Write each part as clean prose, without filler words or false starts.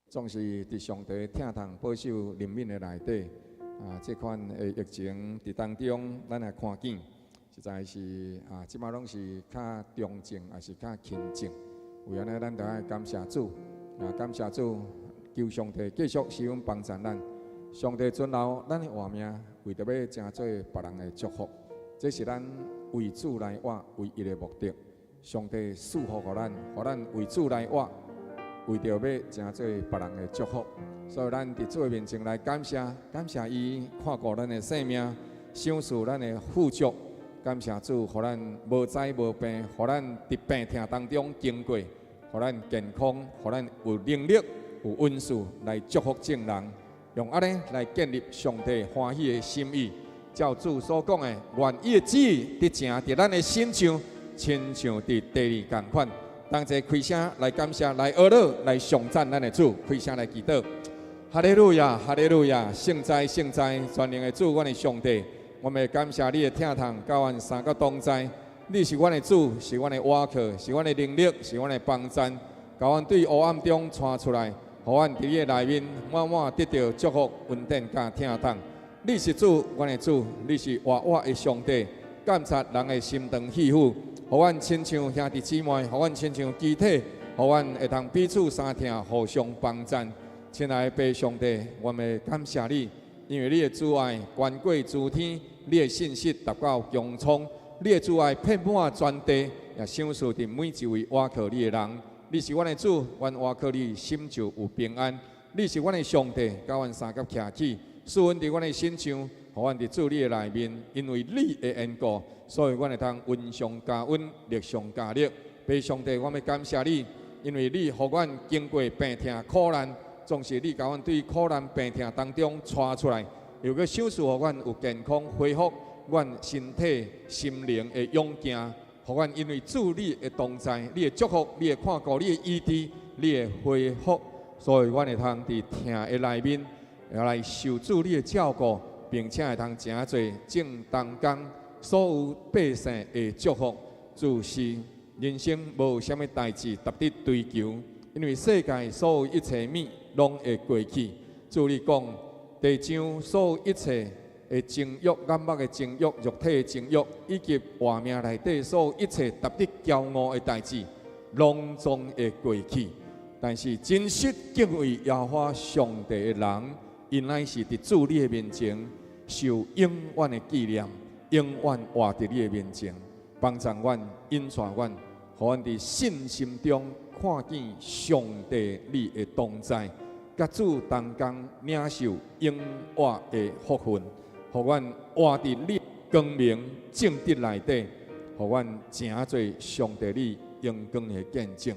總是佇上帝疼痛保守憐憫的內底啊，這款的疫情佇當中，咱也看見，實在是啊，這擺攏是較中症，抑是較輕症。為按呢，咱著愛感謝主，啊，感謝主，求上帝繼續施恩幫助咱。上帝存留咱的活命，為著欲成做別人的祝福，這是咱為主來活唯一的目的。上帝賜福予咱，予咱為主來活，為著欲成做別人的祝福。所以咱佇主的面前來感謝，感謝伊看顧咱的性命，賞賜咱的富足。感謝主，予咱無災無病，予咱佇病痛當中經過，予咱健康，予咱有能力、有恩賜來祝福眾人，用按呢來建立上帝歡喜的心意。照主所講的，願伊的旨意得成佇咱的身上，親像佇地裡仝款。同齊開聲來感謝，來呵咾，來頌讚咱的主，開聲來祈禱。哈利路亞，哈利路亞，聖哉聖哉，全能的主，阮的上帝，我們感謝你的疼痛，佮阮三個同在。你是阮的主，是阮的倚靠，是阮的能力，是阮的幫贊，共阮對黑暗中帶出來，予阮佇你的內面滿滿得著祝福、恩典佮疼痛。你是主，阮的主，你是活活的上帝，監察人的心腸肺腑，予阮親像兄弟姊妹，予阮親像肢體，予阮會當彼此相疼，互相幫贊。親愛的父上帝，我們感謝你，因為你的慈愛懸過諸天，你的信實達到穹蒼，你的慈愛遍滿全地，也賞賜佇每一位倚靠你的人。你是阮的主，阮倚靠你，心就有平安。你是阮的上帝，共阮相佮徛起，賜恩佇阮的身上，予阮佇主你的內面，因為你的緣故，所以阮會通恩上加恩，力上加力。父上帝，我欲感謝你，因為你予阮經過病痛苦難。總是你共阮對苦難病痛當中帶出來，又閣賞賜予阮有健康恢復，阮身體心靈的勇健，予阮因為主你的同在，你的祝福，你的看顧，你的醫治，你的恢復，所以阮會通佇疼的內面來受主你的照顧，並且會通成做眾同工所有百姓的祝福。主是人生無啥物代誌值得追求，因為世界所有一切物攏會過去。主你講，地上所有一切的情慾、眼目的情慾、肉體的情慾，以及活命內底所有一切值得驕傲的代誌，攏總會過去。但是真實敬畏耶和華上帝的人，𪜶乃是佇主你的面前受永遠的紀念，永遠活佇你的面前，幫助阮、引帶阮，予阮佇信心中看見上帝你的同在，佮主同工領受永活的福分，予阮活佇你光明正直內底，予阮成做上帝你榮光的見證，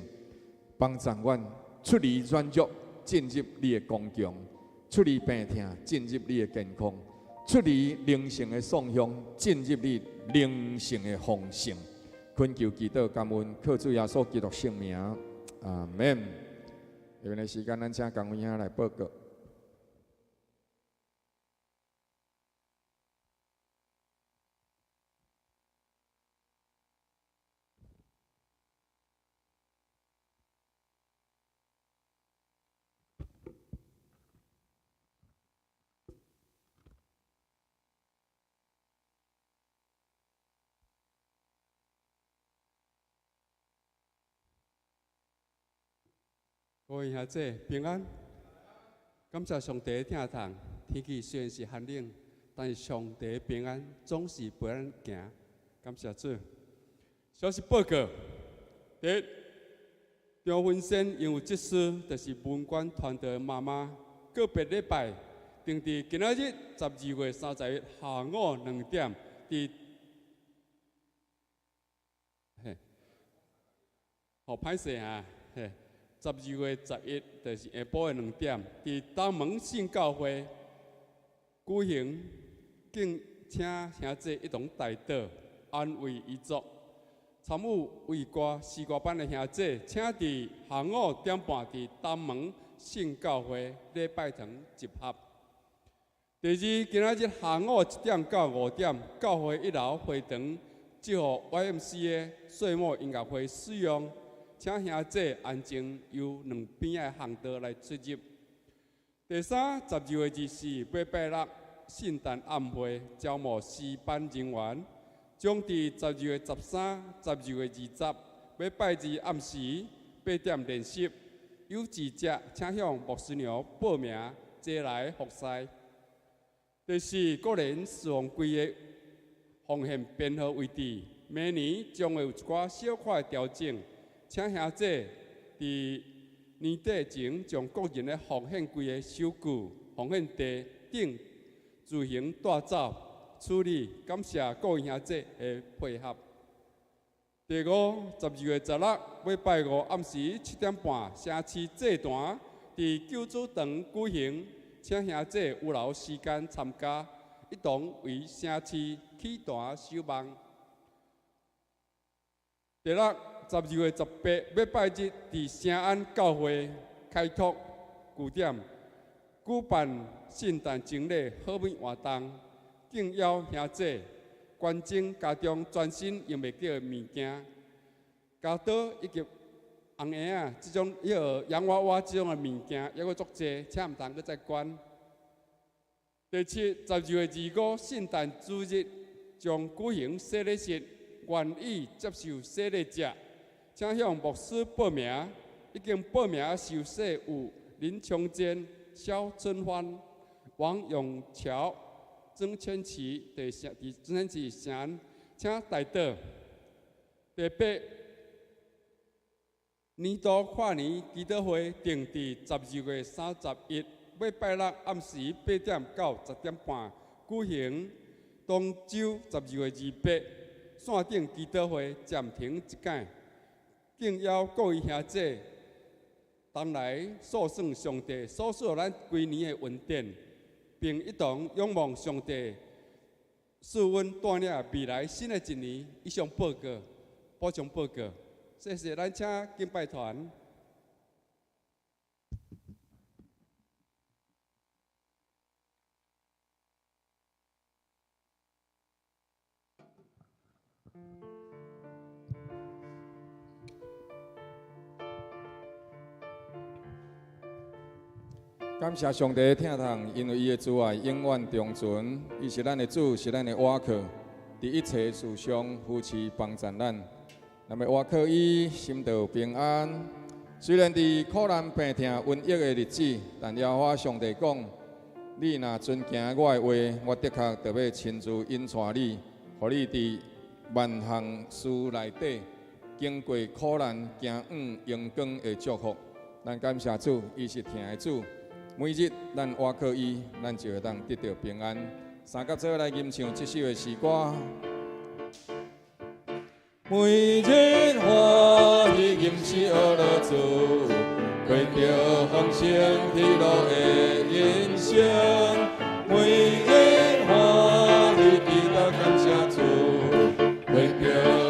幫助阮出離軟弱，進入你的剛強；出離病痛，進入你的健康；出離靈性的喪向，進入你靈性的豐盛。懇求祈禱感恩，靠主耶穌基督聖名，阿門。下面的時間，咱請江偉兄來報告。各位兄弟平安，感謝上帝的疼痛。天氣雖然是寒冷，但是上帝的平安總是陪咱行。感謝主。小息報告：第一，張芬仙因有執事，就是文官團隊的媽媽，個別禮拜，定佇今仔日12月31下午2點，佇嘿，好歹勢啊，嘿。12月11，就是下晡的2點，佇東門聖教會舉行敬請兄弟一同代禱安慰遺族。參與為歌詩歌班的兄弟，請佇下午5點半佇東門聖教會禮拜堂集合。第二，今仔日下午1點到5點，教會一樓會堂，祝予 YMCA 歲末音樂會使用。請兄姐安靜由兩邊的巷道來出入。第三，12月24禮拜六，聖誕暗會，招募詩班人員，將佇12月13、12月20禮拜二暗時8點練習。有志者請向牧師娘報名，齊來服侍。第四，個人侍奉櫃的奉獻編號位置，明年將會有一寡小可的調整，請兄姐佇年底前將個人的奉獻櫃的收據、奉獻袋等自行帶走處理。感謝各位兄姐的配合。第五，12月16禮拜五暗時7點半，城市祭壇佇救主堂舉行，請兄姐有留時間參加，一同為城市起壇守望。第六，12月18禮拜日，佇聖安教會開拓據點舉辦聖誕整禮好物活動，敬邀兄姐捐贈家中全新用袂著的物件，鉸刀以及紅鞋仔這種、彼个洋娃娃這種的物件，猶閣足濟，請毋通閣再捐。第七，12月25聖誕主日將舉行洗禮式，願意接受洗禮者，請向牧師報名。已經報名受洗有林瓊堅、蕭春芳、王永橋、曾千琪，佇聖佇曾千琪聖安，請代禱。第八，年度跨年祈禱會定佇12月31禮拜六暗時8點到10點半舉行。當週12月28線頂祈禱會暫停一擺，敬邀各位兄姐同來訴算上帝所賜予咱規年的恩典，並一同仰望上帝賜阮帶領未來新的一年。以上報告，補充報告，謝謝。咱請敬拜團。感謝上帝的疼痛，因為伊的慈愛永遠長存。伊是咱的主，是咱的倚靠，佇一切事上扶持幫助咱。咱欲倚靠伊，心就平安。雖然佇苦難、病痛、瘟疫的日子，但耶和華上帝講：你若遵行我的話，我的確就欲親自引帶你，予你佇萬項事內底經過苦難，行往榮光的祝福。咱感謝主，伊是疼的主。每日咱倚靠伊，咱就會當得著平安。三甲做伙來吟唱這首的詩歌。每日歡喜吟詩學樂主，過著豐盛喜樂的人生。每日歡喜祈禱感謝主，過著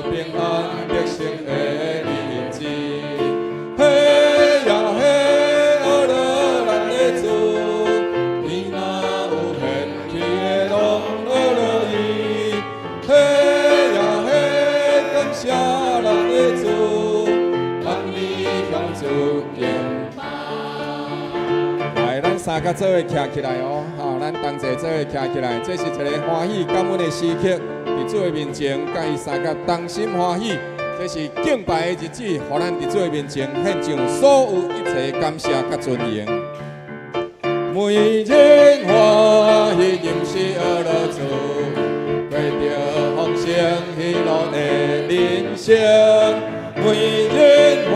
平安得勝的日子。嘿呀嘿，學樂咱的主，天若有興趣的，攏學樂伊。嘿呀嘿，感謝咱的主，萬年向主敬拜。來，咱三甲做伙徛起來哦，吼，咱同齊做伙徛起來，這是一个歡喜感恩的時刻，佇主的面前，佮伊三甲同心歡喜，這是敬拜的日子，予咱佇主的面前獻上所有一切感謝佮尊榮。每日歡喜吟詩學樂主，過著豐盛喜樂的人生。每日歡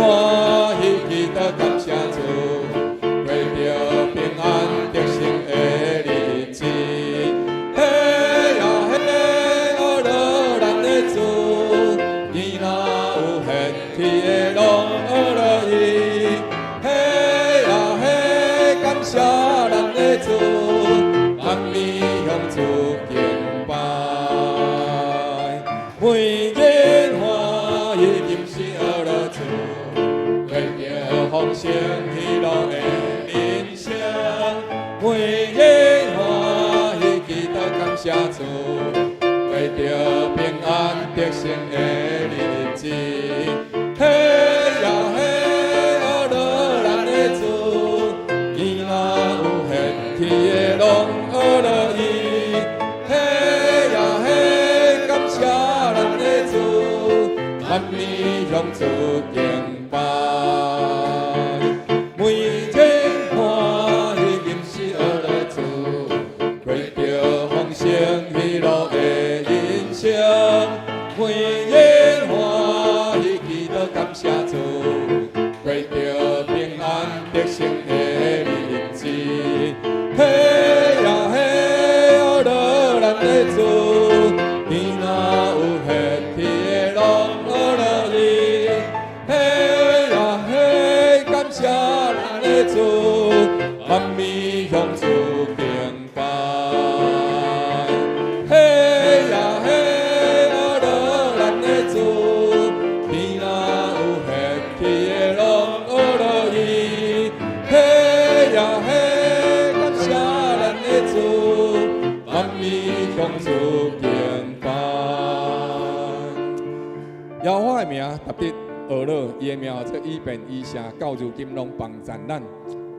喜祈禱感謝主，過著平安得勝的日子。嘿呀嘿，學樂咱的主，天若有興趣的，攏學樂伊。嘿呀嘿，感謝咱的主，萬年向主敬拜。每日歡喜吟氣的，攏學樂伊。嘿呀嘿，感謝咱的主，萬暝向主敬拜。每日歡喜吟詩學樂主，過著豐盛喜樂的人生。每日歡喜祈禱感謝主，過著平安得勝的日子。嘿呀嘿，學樂咱的主，天若有血氣的，攏學樂伊。嘿呀嘿，感謝咱的主，萬暝向主敬拜。嘿呀嘿，學樂咱的主，天若有血氣的，攏學樂伊。嘿呀嘿，感謝咱的主，萬暝向主敬拜。耶和華的名值得學樂，伊的名做以便以成，到如今攏幫贊咱。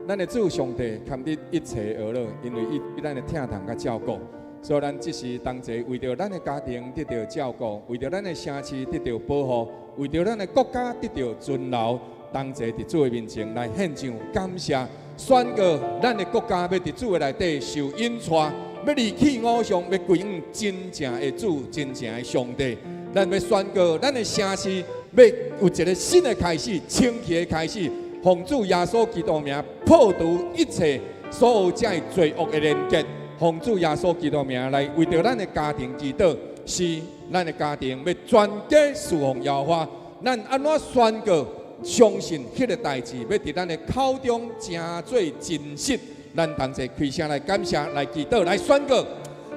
咱的主上帝堪得一切學樂，因為伊對咱的疼痛佮照顧，所以咱這時同齊為著咱的家庭得著照顧，為著咱的城市得著保護，為著咱的國家得著存留，同齊佇主的面前來獻上感謝，宣告咱的國家欲佇主的內底受引帶，欲離棄偶像，欲歸向真正的主、真正的上帝。咱欲宣告咱的城市欲有一個新的開始，清氣的開始，奉主耶穌基督名破除一切所有這罪惡的連結，奉主耶穌基督名來為著咱的家庭祈禱，是咱的家庭欲全家侍奉耶和華。咱按怎宣告？相信彼個代誌欲佇咱的口中成做真實。咱同齊開聲來感謝，來祈禱，來宣告。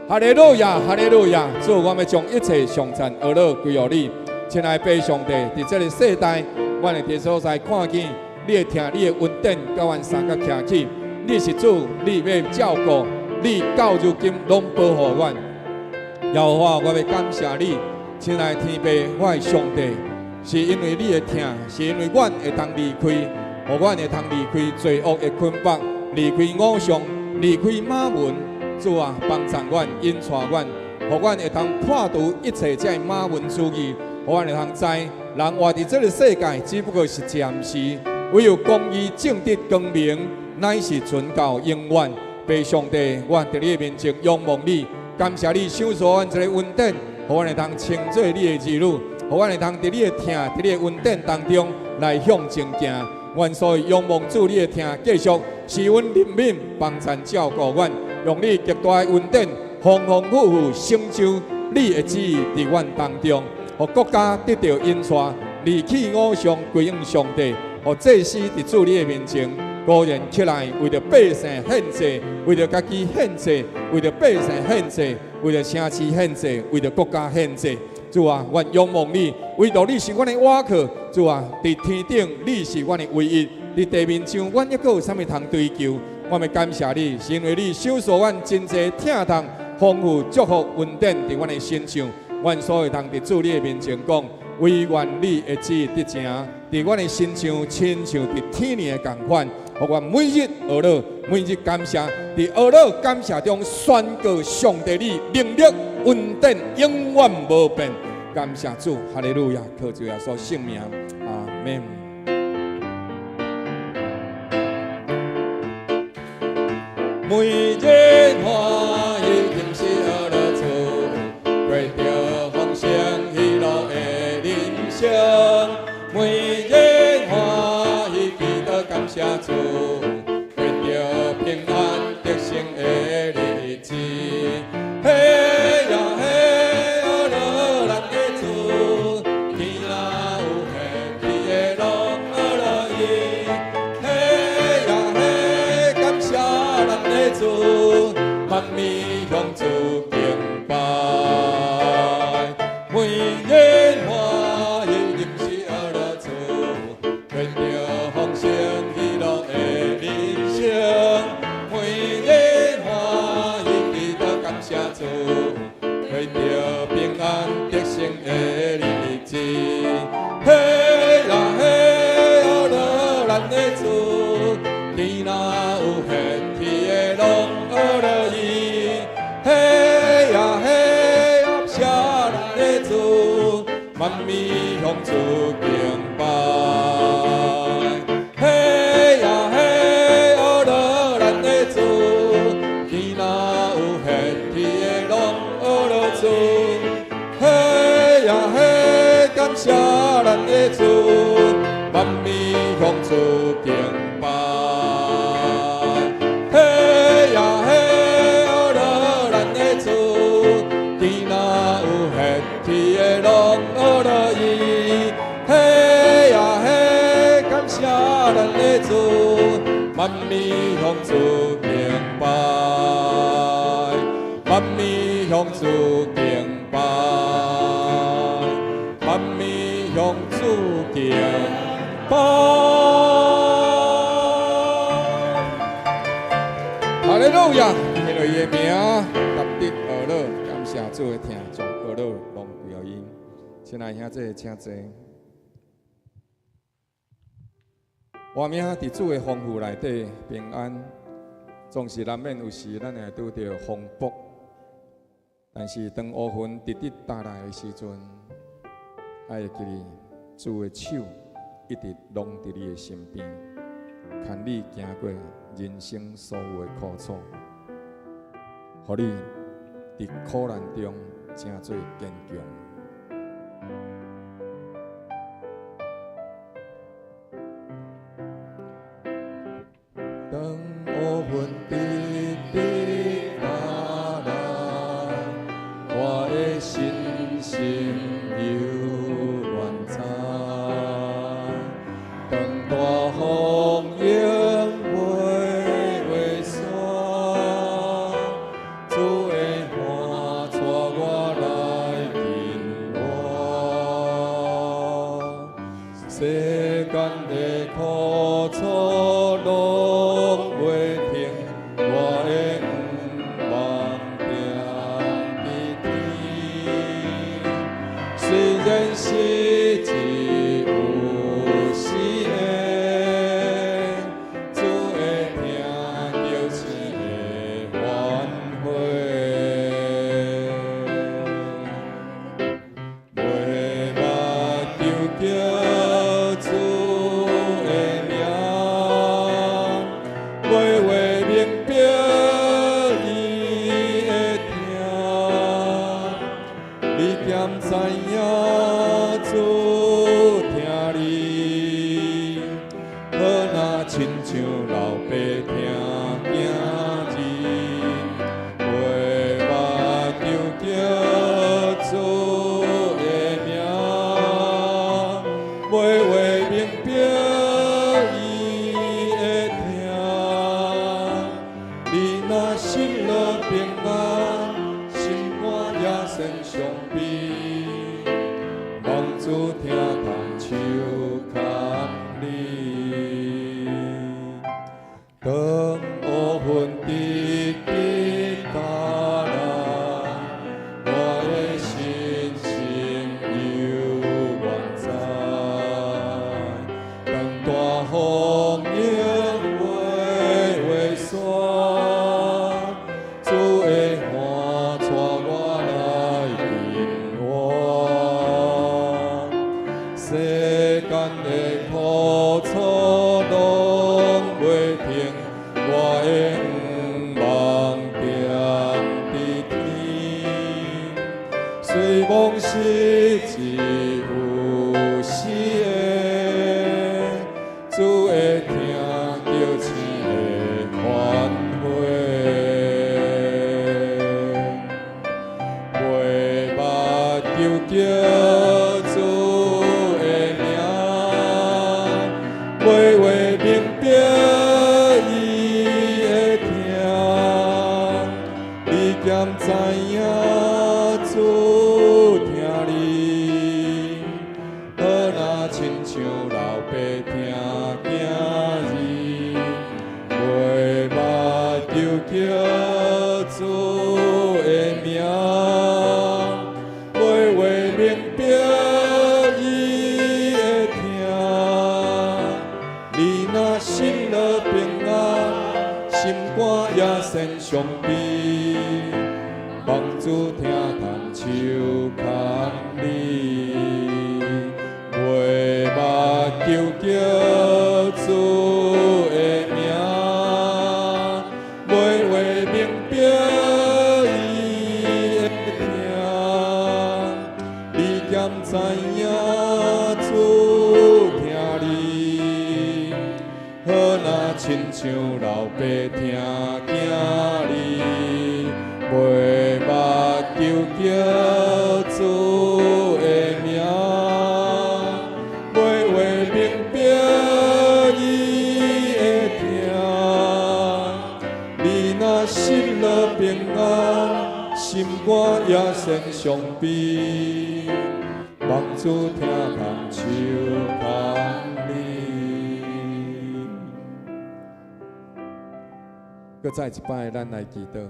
哈利路亞，哈利路亞！主，我欲將一切頌讚學樂歸予你。親愛的父上帝，佇這个世代，阮會佇所在看見你的疼，你的恩典，共阮相佮徛起。你是主，你欲照顧，你到如今攏保護阮。耶和華，我欲感謝你，親愛的天父，我的上帝，是因為你的疼，是因為阮會通離開，予阮會通離開罪惡的捆綁，離開偶像，離開瑪門。主啊，幫助阮，引帶阮，予阮會通破除一切這瑪門主義，予阮會通知，人活佇這个世界只不過是暫時，唯有公義、正直、光明，乃是存到永遠。父上帝，我佇你的面前仰望你，感謝你賞賜阮這个恩典，予阮會通稱做你的兒女，予阮會通佇你的疼、佇你的恩典當中來向前行。阮所以仰望主你的疼，繼續賜阮憐憫，幫贊照顧阮，用你極大的恩典，豐豐富富成就你的旨意佇阮當中，予國家得著引帶，離棄偶像，歸向上帝，予祭司佇主你的面前，高然起來，為著百姓獻祭，為著家己獻祭，為著百姓獻祭，為著城市獻祭，為著國家獻祭。主啊，阮仰望你，唯獨你是阮的倚靠。主啊，佇天頂你是阮的唯一，佇地面上阮猶閣有啥物通追求？我欲感謝你，是因為你賞賜阮真濟疼痛、豐富祝福恩典佇阮的身上。阮所以通佇主你的面前講，惟願你的旨意得成，佇阮的身上，親像佇天頂的仝款。予阮每日學樂，每日感謝，佇學樂感謝中宣告上帝你能力恩典永遠無變。感謝主，哈利路亞，靠主耶穌聖名，阿門。每日歡喜，吟詩學樂主，過著豐盛喜樂的人生。每日歡喜，祈禱感謝主，過著平安得勝的日子。嘿呀嘿，學樂咱的主，天若有血氣的，攏學樂伊。嘿呀嘿，感謝咱的主，萬暝向主敬拜。每日歡喜，吟詩學樂主，過著豐盛喜樂的人生。每日歡喜，祈禱感謝主，過著平安得勝的日子。嘿呀嘿，學樂咱的主，天若有血氣的，攏咱的主，萬暝向主敬拜。嘿呀嘿，學樂咱的主，天若有血氣的，攏學樂伊。嘿呀嘿，感謝咱的主，萬暝向主敬拜，萬暝向主敬拜，萬暝向主敬拜。哈利路亞，因為伊的名值得學樂，感謝主的疼，將學樂攏歸予伊。親愛兄弟，請坐。活命佇主的豐富內底平安，總是難免有時咱會拄著風暴。但是當烏雲直直打來的時陣，愛會記得主的手一直攏佇你的身邊，牽你行過人生所有的苦楚，予你佇苦難中成做堅強。當烏雲直直打來，我的信心猶原在。當大風湧袂袂散，主的挽帶我來緊活。世間的苦楚攏袂停，我的向望定佇天。雖然是只有時的，主會聽著聲的歡呼。袂目睭叫主的名，袂話明白伊會聽。你敢知影主疼你？好若親像老爸疼囝兒，袂目睭叫主的名，袂話明白伊會聽。你若失落平安，心肝也先傷悲，望主疼痛手牽你。當烏雲直直打來，我的信心猶原在。當大風湧袂袂散，主會挽帶我來緊活。世間的苦楚攏袂停，我的向望定佇天。雖罔是只有時的，主會聽著聲的歡呼。袂目睭叫主的名，袂話明白伊會聽。你敢知影主疼你？好若親像老爸疼囝兒，袂目睭叫主的名，袂話明白伊會聽。你若失落平安，心肝也先傷悲，望主疼痛手牽你。袂目睭叫主的名，袂話明白伊會聽。你敢知影主若失落平安，心肝也先傷悲。望主疼痛手牽你。閣再一擺，咱來祈禱。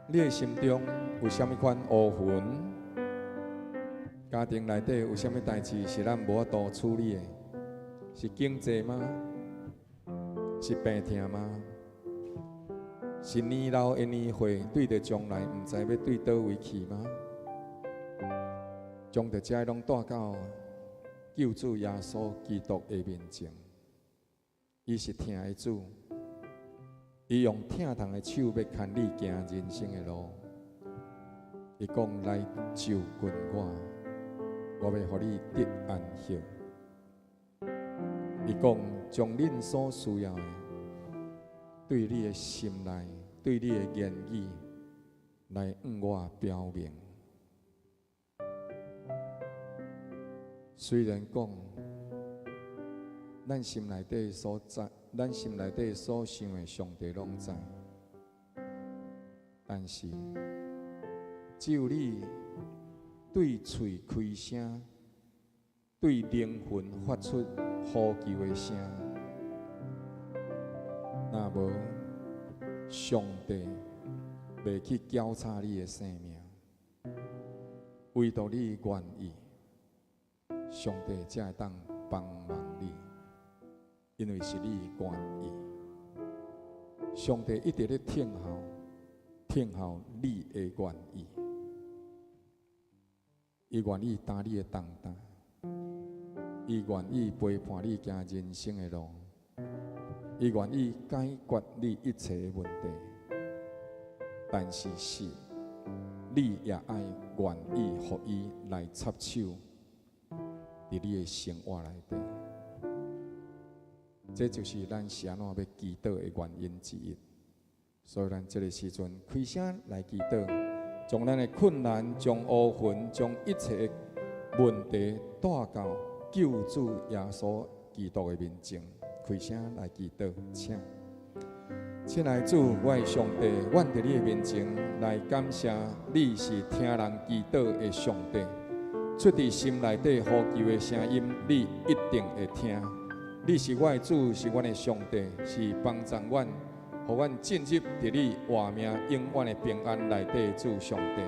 你的心中有啥物款烏雲？家庭內底有啥物代誌是咱無法度處理的？是經濟嗎？是病痛嗎？是年老的年歲，對著將來毋知欲對佗位去嗎？將著這攏帶到救主耶穌基督的面前，伊是疼的主，伊用疼痛的手欲牽你行人生的路。伊講來就近我，我欲予你得安息。伊講將恁所需要的，對你的心內，對你的言語，來向我表明。雖然講，咱心內底所知，咱心內底所想的，上帝攏知。但是，只有你對喙開聲，對靈魂發出呼求的聲，若無上帝袂去攪吵你的生命，唯獨你願意，上帝才會當幫忙你，因為是你願意。上帝一直咧聽候，聽候你的願意，伊願意擔你的重擔，伊願意陪伴你行人生的路，伊願意解決你一切的問題。但是是你也愛願意予伊來插手佇你的生活內底，這就是咱是按怎欲祈禱的原因之一。所以咱這个時陣開聲來祈禱，將咱的困難、將烏雲、將一切的問題帶到救主耶穌基督的面前，開聲來祈禱，請。親愛的主，我的上帝，阮佇你的面前來感謝你是聽人祈禱的上帝。出佇心內底呼求的聲音，你一定會聽。你是我的主，是阮的上帝，是幫助阮，予阮進入佇你活命永遠的平安內底的主上帝。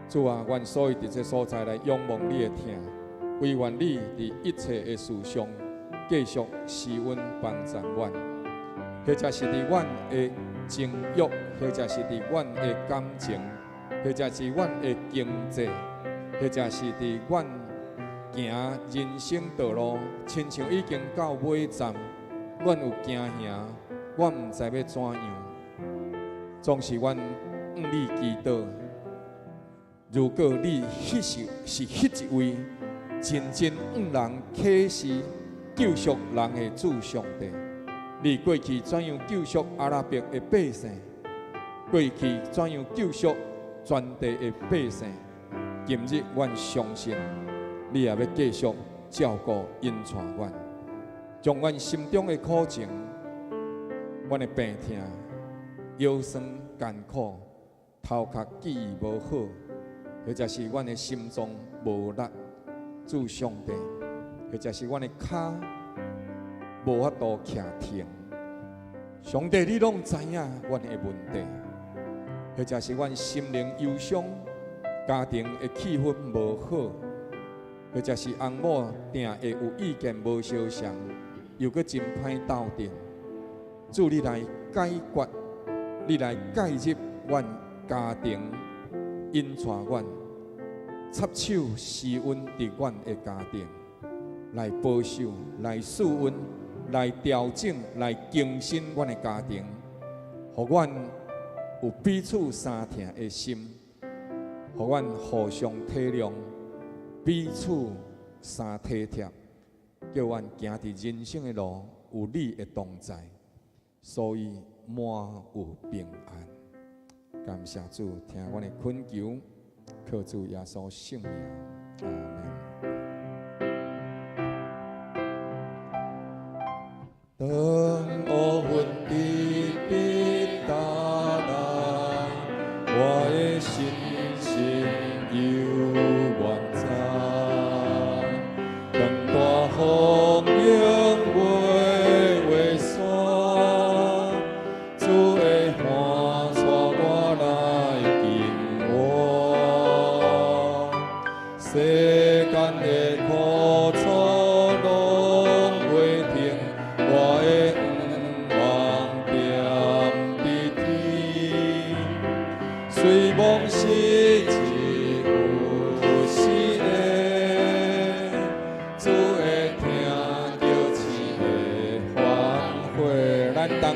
主啊，阮所以佇這所在來仰望你的疼，惟願你佇一切的事上繼續施恩幫助阮，或者是佇阮的情慾，或者是佇阮的感情，或者是阮的經濟，或者是佇阮行人生道路，親像已經到尾站，阮有驚嚇，阮毋知欲怎樣，總是阮向你祈禱。如果你彼是是彼一位真正向人啟示救贖人的主上帝，你過去怎樣救贖阿拉伯的百姓？過去怎樣救贖全地的百姓？今日阮相信，你也欲繼續照顧引帶阮，將阮心中的苦情、阮的病痛、腰酸艱苦、頭殼記憶無好，或者是阮的心臟無力，主上帝，或者是阮的跤無法度徛停，上帝你攏知影阮的問題，或者是阮心靈憂傷、家庭的氣氛無好，或者是翁某定會有意見無相仝，又閣真歹鬥陣，主你來解決，你來介入阮家庭，引帶阮插手施恩佇阮的家庭，來保守、來賜恩、來調整、來更新阮的家庭，予阮有彼此相疼的心，予阮互相體諒、彼此相體貼，叫阮行佇人生的路有你的同在，所以滿有平安。感謝主，聽阮的懇求，靠主耶穌聖名，阿們。當烏雲直直東，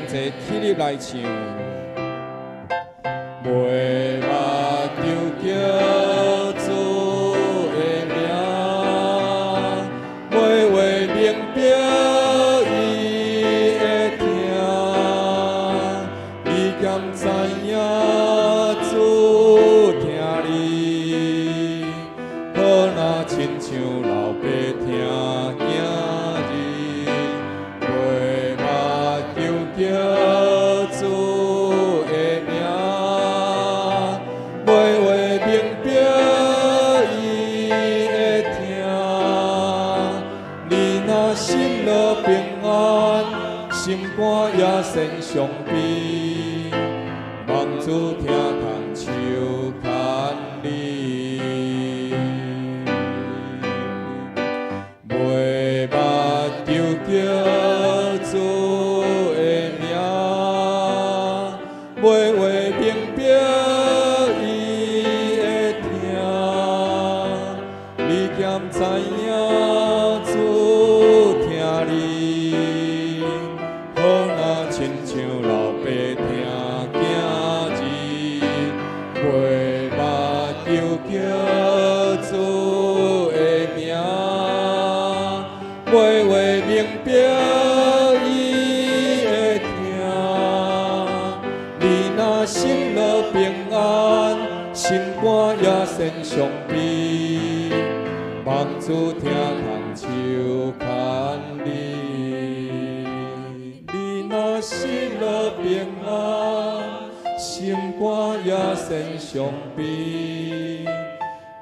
齊起立來唱。袂目睭叫主的名，袂話明白伊會聽，你敢知影主疼你？好若親像老爸疼囝兒，袂目睭叫主的名，袂話明白伊會聽。你若信樂平安，心肝也先傷悲，望主疼痛手牽你。袂目睭叫主的名，袂話明白伊會聽。你敢知影主疼你？好若親像老爸疼囝兒，袂目睭叫主的名，袂話明白伊會聽。你若信樂平安，心肝也先傷悲，望主疼痛手牽你。你若信樂平安，心肝也先傷悲，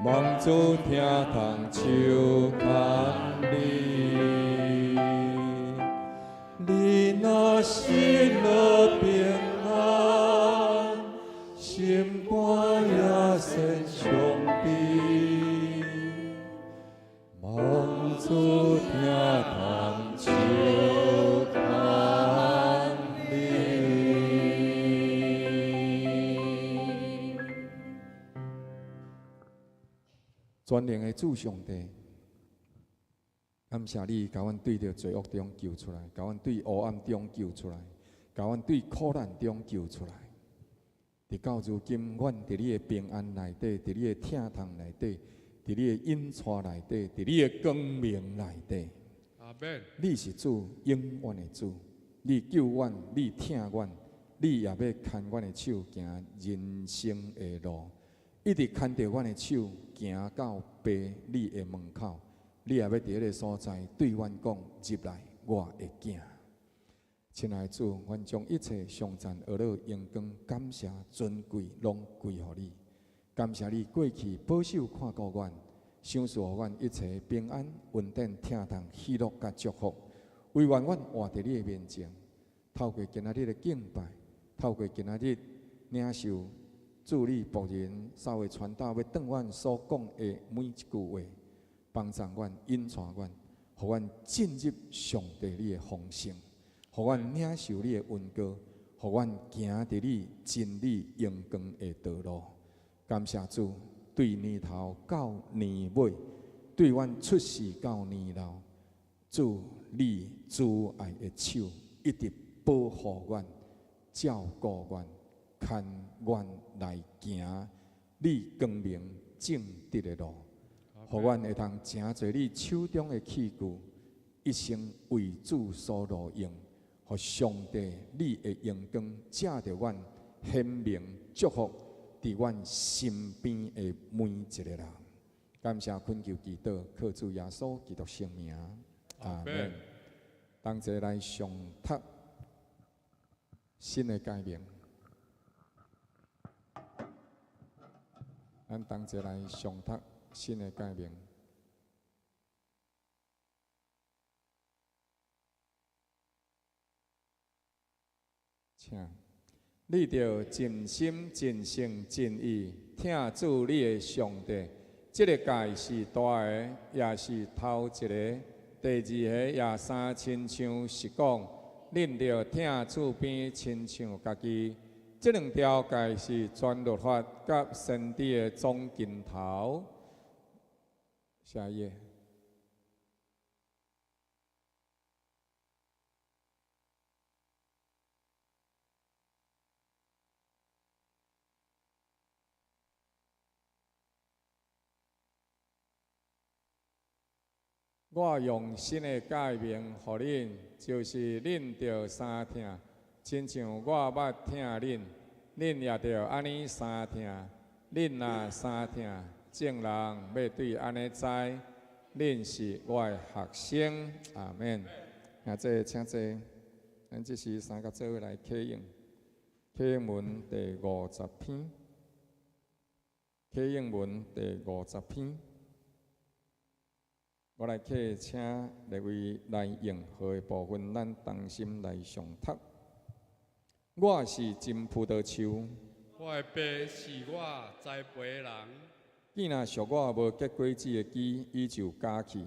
望主疼痛手牽你。你若信樂平安，心肝也先傷悲，望主疼痛手牽你。全能的主上帝，感謝你，共阮對著罪惡中救出來，共阮對黑暗中救出來，共阮對苦難中救出來。直到如今，阮佇你的平安內底，佇你的疼痛內底，佇你的引帶內底，佇你的光明內底。阿門。你是主，永遠的主，你救阮，你疼阮，你也欲牽阮的手行人生的路，一直牽著阮的手行到爸你的門口，你也欲佇彼个所在對阮講：入來，我的囝。親愛的主，阮將一切頌讚、呵咾、榮光、感謝、尊貴，攏歸予你。感謝你過去保守看顧阮，賞賜予阮一切平安、穩定、疼痛、喜樂佮祝福。惟願阮活佇你的面前，透過今仔日的敬拜，透過今仔日領受主你僕人三位傳道欲對阮所講的每一句話，幫助阮、引帶阮，予阮進入上帝你的豐盛，予阮領受你的恩膏，予阮行佇你真理榮光的道路。感謝主，對年頭到年尾，對阮出世到年老，主你慈愛的手一直保護阮、照顧阮、牽阮來行你光明正直的路，予阮會當成做你手中的器具，一生為主所路用，予上帝你的榮光照著阮，顯明祝福佇阮身邊的每一个人。感謝懇求祈禱，靠主耶穌基督聖名，阿門。同齊來誦讀新的誡命，咱同齊來誦讀新的誡命。請，你著盡心、盡性、盡意疼主你的上帝。這個誡是大的，也是頭一个。第二个也相親像是講，恁著疼厝邊親像家己。這兩條誡是全律法佮先知的總根頭。下一頁。我用新的誡命予恁，就是恁著相疼，親像我捌疼恁，恁也著按呢相疼。恁若相疼，眾人欲對按呢知，恁是我的學生。阿們。兄弟，請坐。咱這時三個做伙來啟應，啟應文第50篇，啟應文第50篇。我來請列位來應和的部分，咱同心來誦讀。我是真葡萄樹，我的爸是我栽培的人。既若屬我無結果子的枝，伊就絞去；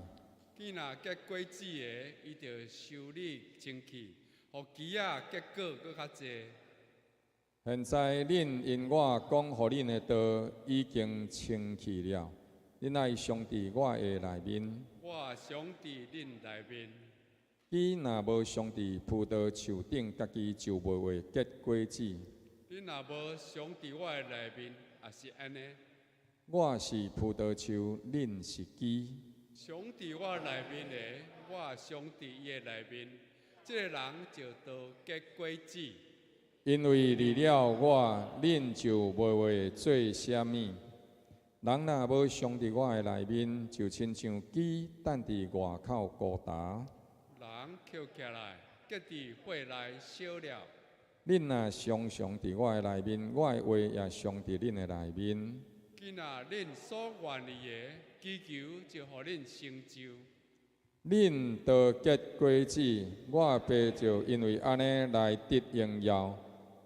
既若結果子的，伊就修理清氣，予枝仔結果閣較濟。現在恁因我講予恁的道已經清氣了，恁愛常佇我的內面。我常佇恁內面。枝若無常佇葡萄樹頂，家己就袂會結果子。恁若無常佇我的內面，也是按呢。我是葡萄樹，恁是枝。常佇我內面的，我常佇伊的內面，這个人就多結果子。因為離了我，恁就袂會做啥物。人若無常佇我的內面，就親像枝擲佇外口孤焦。人抾起來，結佇火內燒了。恁若常常佇我的內面，我的話也常佇恁的內面。今仔恁所願意的，祈求就予恁成就。恁多結果子，我爸就因為按呢來得榮耀，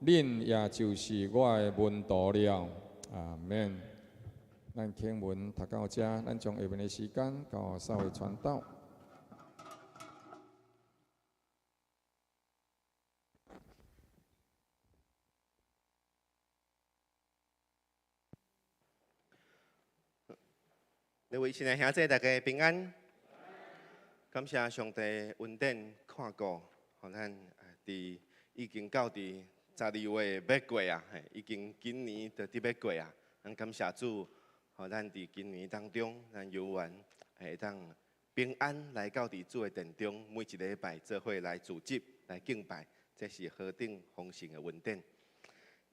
恁也就是我的門徒了。阿們。咱經文讀到這，咱將下面的時間交予三位傳道。各位親愛兄弟，大家平安。感謝上帝恩典看顧，予咱佇已經到佇12月欲過啊，已經今年就佇欲過啊。咱感謝主，予咱佇今年當中，咱猶原會當平安來到佇主的殿中，每一禮拜做伙來組織來敬拜，這是何等豐盛的恩典。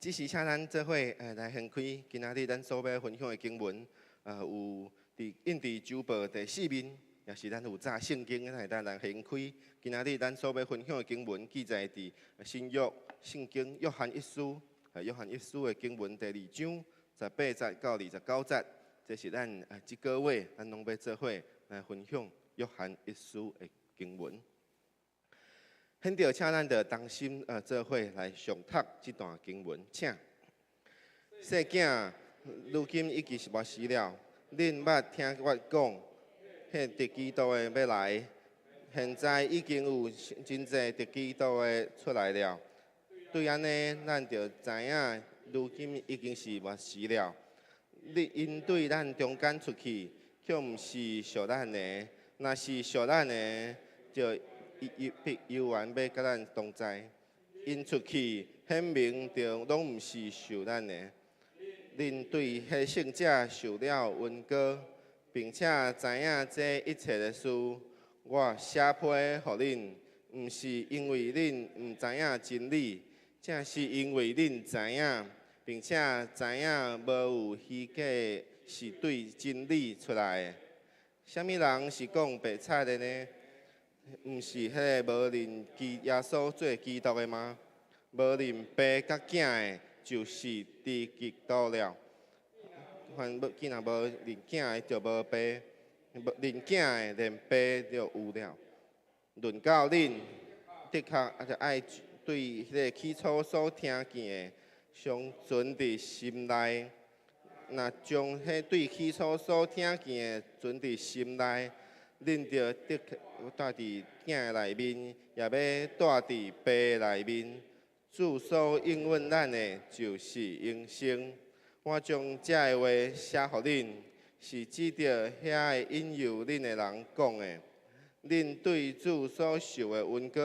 只是請咱做伙來掀開今仔日咱所欲分享的經文，有佇印佇周報第四面，也是咱有紮聖經，咱會當來掀開。今仔日咱所欲分享的經文記載佇新約聖經約翰一書，約翰一書的經文第二章18節到29節，這是咱這個月咱攏欲做伙來分享約翰一書的經文。現在請咱著同心做伙來誦讀這段經文，請。細囝，如今已經是末時了。恁捌聽我講，彼敵基督的欲來，現在已經有真濟敵基督的出來了。對按呢，咱就知影，如今已經是末時了。你𪜶對咱中間出去，卻毋是屬咱的；若是屬咱的，就必猶原欲佮咱同在。𪜶出去，顯明著攏毋是屬咱的。恁對彼聖者受了恩膏，並且知影這一切的事，我寫批予恁，毋是因為恁毋知影真理，正是因為恁知影，並且知影無有虛假是對真理出來的。啥物人是講白賊的呢？毋是彼个無認耶穌做基督的嗎？無認爸佮囝的，就是敵基督了。凡無既若無認囝的，就無爸；無認囝的，連爸就有了。論到恁，的確就愛對彼个起初所聽見的，常存佇心內。若將彼對起初所聽見的存佇心內，恁就的確住佇囝的內面，也欲住佇爸的內面。主所應允咱的，就是永生。我將這个話寫予恁，是指著遐个引誘恁的人講的。恁對主所受的恩膏，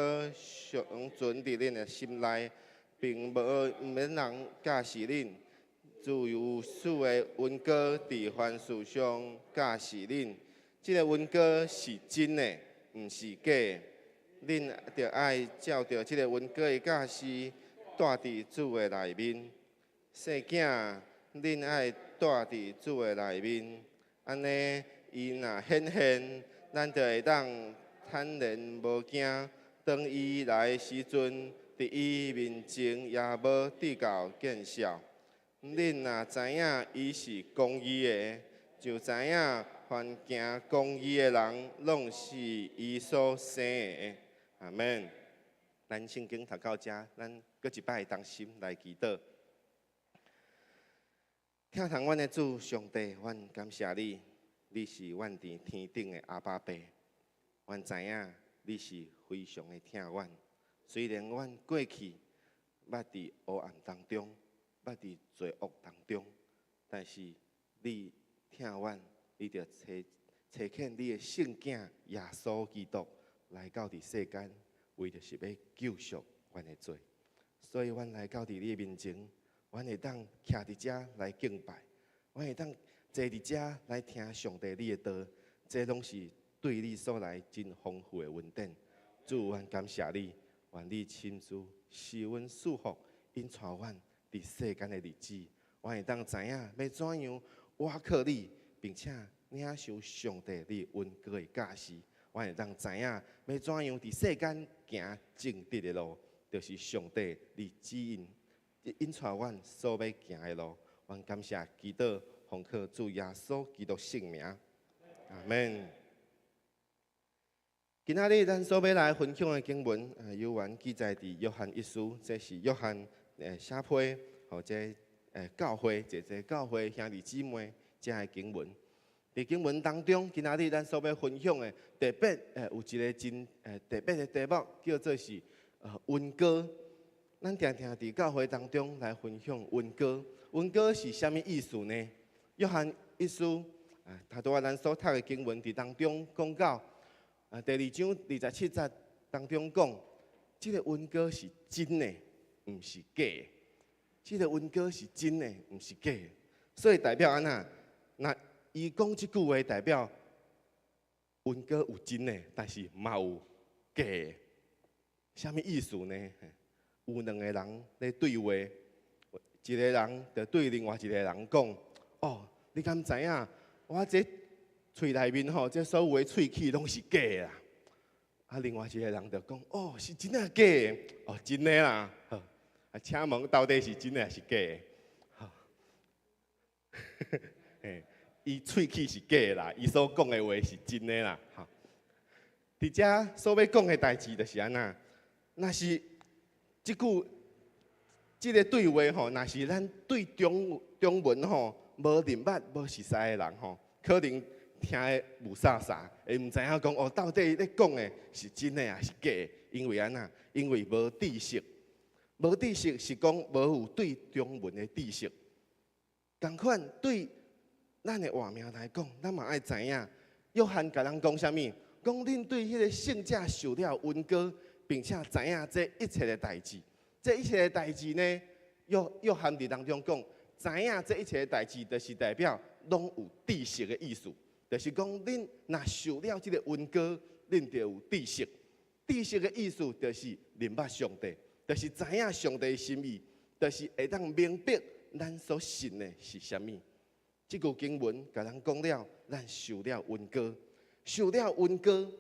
常存佇恁的心內，並無毋免人教示恁。自有主的恩膏佇凡事上教示恁。這个恩膏是真的，毋是假的。恁著愛照著這个恩膏的教示，蹛佇主的內面。細囝，恁愛蹛佇主的內面，按呢，伊若顯現，咱就會當坦然無驚。當伊來的時陣，佇伊面前也無得到見笑。恁若知影伊是公義的，就知影凡行公義的人，攏是伊所生的。阿門。咱聖經讀到遮，咱閣一擺同心來祈禱。疼痛阮的主上帝，阮感謝你，你是阮佇天頂的阿爸父。阮知影你是非常的疼阮，雖然阮過去捌佇黑暗當中，捌佇罪惡當中，但是你疼阮，你就差差遣你的聖囝耶穌基督來到佇世間，為著是欲救贖阮的罪。所以阮來到佇你的面前，阮會當徛佇遮來敬拜，阮會當坐佇遮來聽上帝你的道，這攏是對你所來真豐富的恩典。主，阮感謝你，願你親自賜阮賜福，引帶阮佇世間的日子，阮會當知影欲怎樣倚靠你，並且領受上帝你恩膏的教示。阮會當知影欲怎樣佇世間行正直的路，就是上帝你指引引帶阮所欲行的路。阮感謝祈禱，奉靠主耶穌基督聖名，阿門。今仔日咱所欲來分享的經文，猶原記載佇約翰一書，這是約翰寫批，予這教會，濟濟教會兄弟姊妹遮的經文。佇經文當中，今仔日咱所欲分享的特別有一个真特別的題目，叫做是恩膏。咱定定佇教會當中來分享恩膏，恩膏是啥物意思呢？約翰一書啊，頭拄仔咱所讀的經文佇當中講到。啊，第二章二十七節當中講，這个恩膏是真的，毋是假的。這个恩膏是真的，毋是假的。所以代表按怎？若伊講這句話，代表恩膏有真的，但是嘛有假的。啥物意思呢？有兩个人咧對話，一个人就對另外一个人講：哦，你敢知影？我這喙內面吼，這所有的喙齒攏是假的啦。啊，另外一个人就講：哦，是真的假的？哦，真的啦。好，啊，請問到底是真的還是假的？好，嘿，伊喙齒是假的啦，伊所講的話是真的啦。好，佇遮所欲講的代誌就是按怎？若是這句這个對話吼，若是咱對中中文吼無認捌、無熟似的人吼，可能聽得霧煞煞，會毋知影講哦，到底咧講的是真的還是假的？因為按怎？因為無知識，無知識是講無有對中文的知識。仝款對咱的活命來講，咱嘛愛知影，約翰共咱講啥物？講恁對彼个聖者受了恩膏，並且知影這一切的代誌。這一切的代誌呢？約約翰佇當中講，知影這一切的代誌，就是代表攏有知識的意思。就是講，恁若受了這个恩膏，恁就有知識。知識的意思就是認捌上帝，就是知影上帝的心意，就是會當明白咱所信的是啥物。這句經文共咱講了，咱受了恩膏，受了恩膏，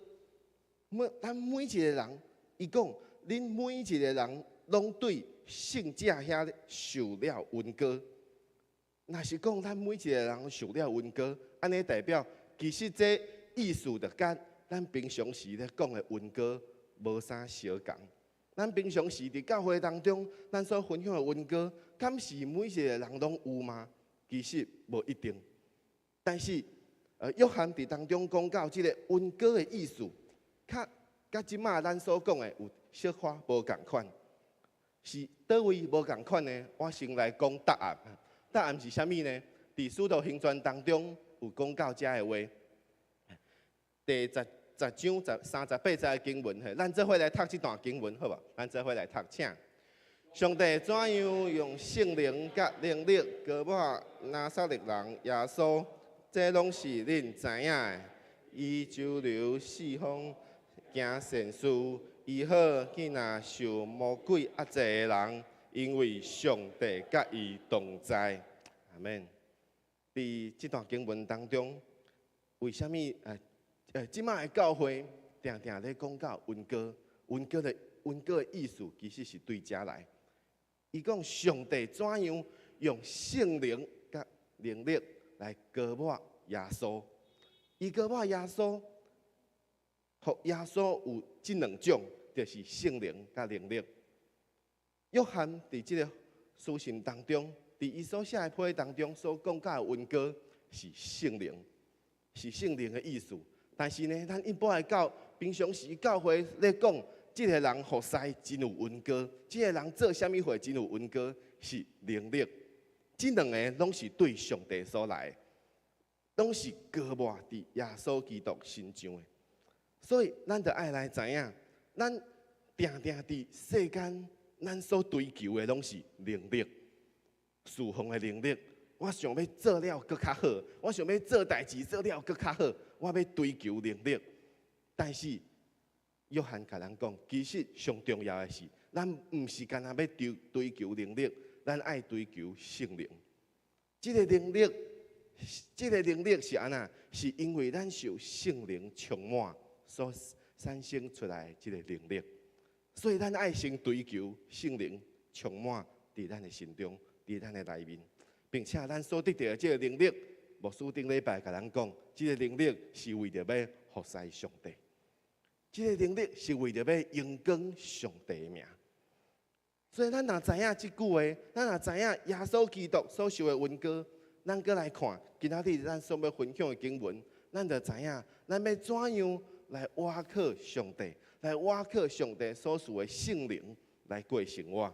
每咱每一个人，伊講，恁每一个人攏對聖者遐受了恩膏。若是講咱每一个人受了恩膏，按呢代表其實這意思就佮咱平常時咧講的恩膏無啥相仝。咱平常時佇教會當中，咱所分享的恩膏，敢是每一個人攏有嗎？其實無一定。但是，約翰佇當中講到這个恩膏的意思，較佮這馬咱所講的有小可無仝款。是佗位無仝款呢？我先來講答案。答案是啥物呢？佇使徒行傳當中有講到這个話，第十十章十三十八節的經文，嘿，咱做伙來讀這段經文，好無？咱做伙來讀，請。上帝怎樣用聖靈佮能力膏抹拿撒勒人耶穌，這攏是恁知影的。伊周遊四方行善事，醫好彼若受魔鬼壓制的人，因為上帝佮伊同在。阿門。佇這段經文當中，為啥物這擺的教會定定咧講到恩膏，恩膏的意思其實是對遮來。伊講上帝怎樣用聖靈佮能力來膏抹耶穌，伊膏抹耶穌，予耶穌有這兩種，就是聖靈佮能力。約翰佇這個書信當中，佇伊所寫的批當中所講到的恩膏是聖靈，是聖靈的意思。但是呢，咱一般的教平常時教會咧講，這個人服侍真有恩膏，這個人做啥物貨真有恩膏，是能力。這兩个攏是對上帝所來的，攏是膏抹佇耶穌基督身上的。所以，咱著愛來知影，咱定定佇世間，咱所追求的攏是能力，侍奉的能力。我想欲做了閣較好，我想欲做代誌做了閣較好，我欲追求能力。但是，約翰共咱講，其實上重要的是，咱毋是干焦欲追求能力，咱愛追求聖靈。這個能力是按怎？是因為咱受聖靈充滿所產生出來的這個能力。所以咱愛先追求聖靈充滿佇咱的心中，佇咱的內面，並且咱所得著的這個能力，牧師頂禮拜共咱講，這個能力是為著欲服侍上帝，這個能力是為著欲榮光上帝的名。所以咱若知影這句話，咱若知影耶穌基督所受的恩膏，咱閣來看今仔日咱所欲分享的經文，咱就知影咱欲怎樣來倚靠上帝，來倚靠上帝所賜的聖靈來過生活。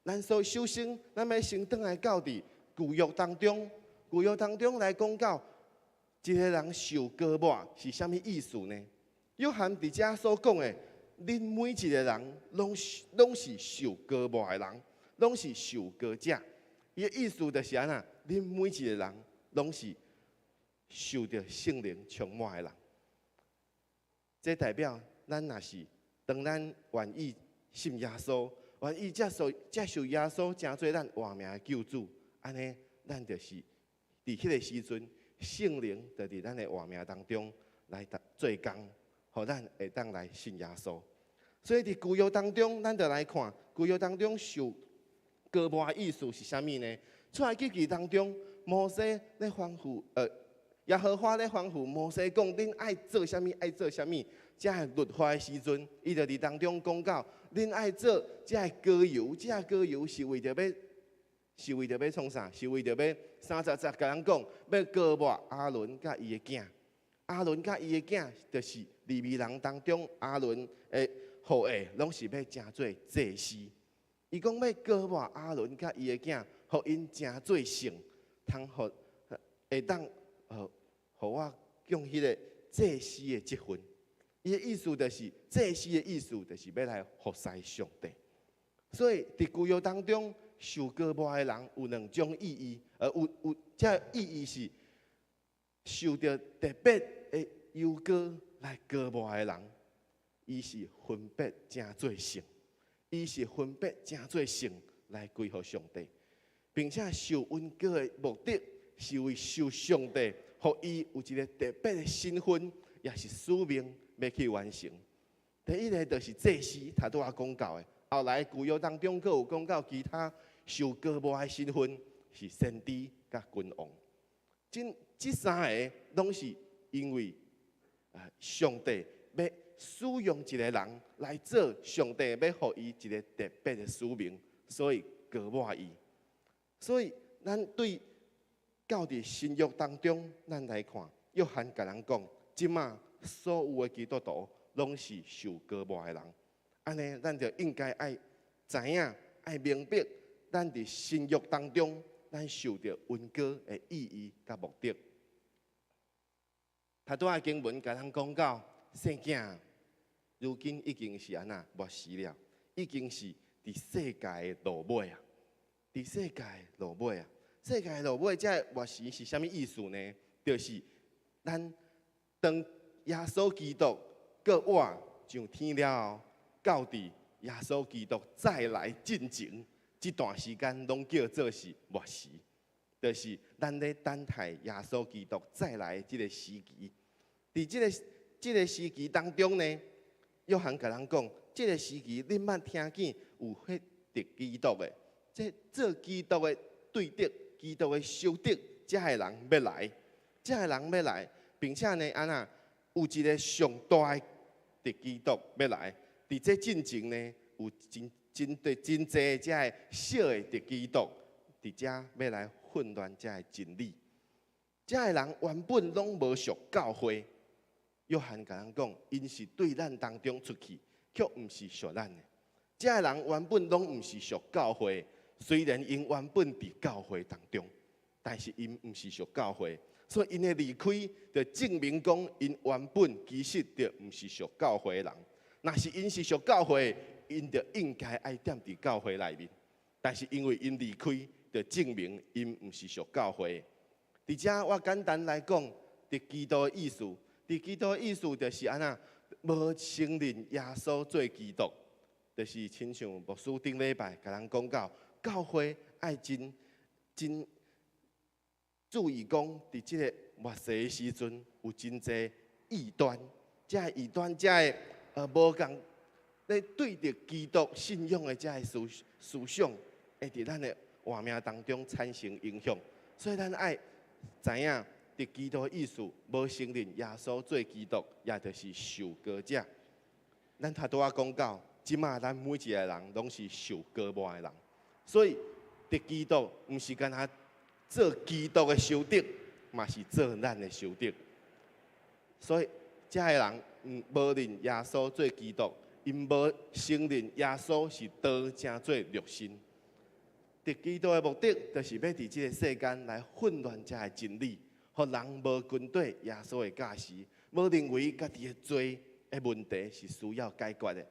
咱所首先，咱欲先轉來到佇舊約當中，舊約當中來講到一個人受膏抹是啥物意思呢？約翰佇遮所講的，恁每一個人攏是受膏抹的人，攏是受膏者。伊的意思就是按怎？恁每一個人攏是受著聖靈充滿的人。這代表咱若是當咱願意信耶穌，願意接受耶穌成做咱活命的救主，按呢，咱就是佇彼個時陣，聖靈就佇咱的活命當中來做工，予咱會當來信耶穌。所以佇舊約當中，咱就來看舊約當中受膏抹的意思是啥物呢？出埃及記當中，摩西咧吩咐，耶和華咧吩咐摩西講：恁愛做啥物？愛做啥物？這个律法的時陣，伊就佇當中講到：恁愛做這个膏油，這个膏油是為著欲創啥？是為著欲30節共咱講，欲膏抹亞倫佮伊的囝。亞倫佮伊的囝，就是利未人當中亞倫的後裔，攏是欲成做祭司。伊講欲膏抹亞倫佮伊的囝，予𪜶成做聖，通予會當予我用彼个祭司的職分。伊的意思就是祭司的意思，就是欲來服侍上帝。所以佇舊約當中，受膏抹的人有兩種意義，有這意義是受著特別的油膏來膏抹的人，伊是分別成做聖，伊是分別成做聖來歸予上帝，並且受恩膏的目的是為受上帝，予伊有一個特別的身份，也是使命欲去完成。第一个就是祭司，頭拄仔講到的。後來舊約當中，閣有講到其他受膏抹的身份是先知佮君王。這三个攏是因為上帝欲使用一个人來做上帝欲予伊一个特別的使命，所以膏抹伊。所以咱對到佇新約當中，咱來看約翰共咱講，這馬所有的基督徒攏是受膏抹的人。按呢，咱就應該愛知影、愛明白，咱佇新約當中，咱受著恩膏的意義佮目的。頭拄仔經文共咱講到，聖囝如今已經是按怎末時了，已經是佇世界的落尾啊！佇世界的落尾啊！世界的落尾，這个末時是啥物意思呢？就是咱當當耶穌基督閣活上天了後，到佇耶穌基督再來進前，這段時間攏叫做是末時，就是咱咧等待耶穌基督再來這個時期。佇這個時期當中呢，約翰共咱講，這個時期恁捌聽見有彼敵基督的，這做基督的對敵、基督的仇敵，這个人欲來，這个人欲來，並且呢，按怎有一個上大的敵基督欲來，佇這進前呢，有真真濟真濟這个小的敵基督，佇遮欲來混亂這个真理。這个人原本攏無屬教會。約翰共咱講，𪜶是對咱當中出去，卻毋是屬咱的。這个人原本攏毋是屬教會，雖然𪜶原本佇教會當中，但是𪜶毋是屬教會，所以𪜶的離開，就證明講𪜶原本其實就毋是屬教會的人。若是𪜶是屬教會，𪜶就應該愛踮佇教會內面。但是因為𪜶離開，就證明𪜶毋是屬教會。佇遮我簡單來講，敵基督的意思。敵基督的意思就是按怎，無承認耶穌做基督，就是親像牧師頂禮拜共咱講到，教會愛真真注意講，佇這个末世的時陣，有真濟異端，這个異端，這个無仝咧對著基督信仰的這个思想，會佇咱的活命當中產生影響，所以咱愛知影。敵基督的意思，無承認耶穌做基督，也就是受膏者。咱頭拄仔講到，這馬咱每一个人攏是受膏抹的人，所以敵基督毋是干焦做基督的仇敵，嘛是做咱的仇敵。所以這个人無認耶穌做基督，𪜶無承認耶穌是道成做肉身。敵基督的目的，就是欲佇這个世間來混亂這个真理。予人無跟綴耶穌的教示，無認為家己的罪的問題是需要解決的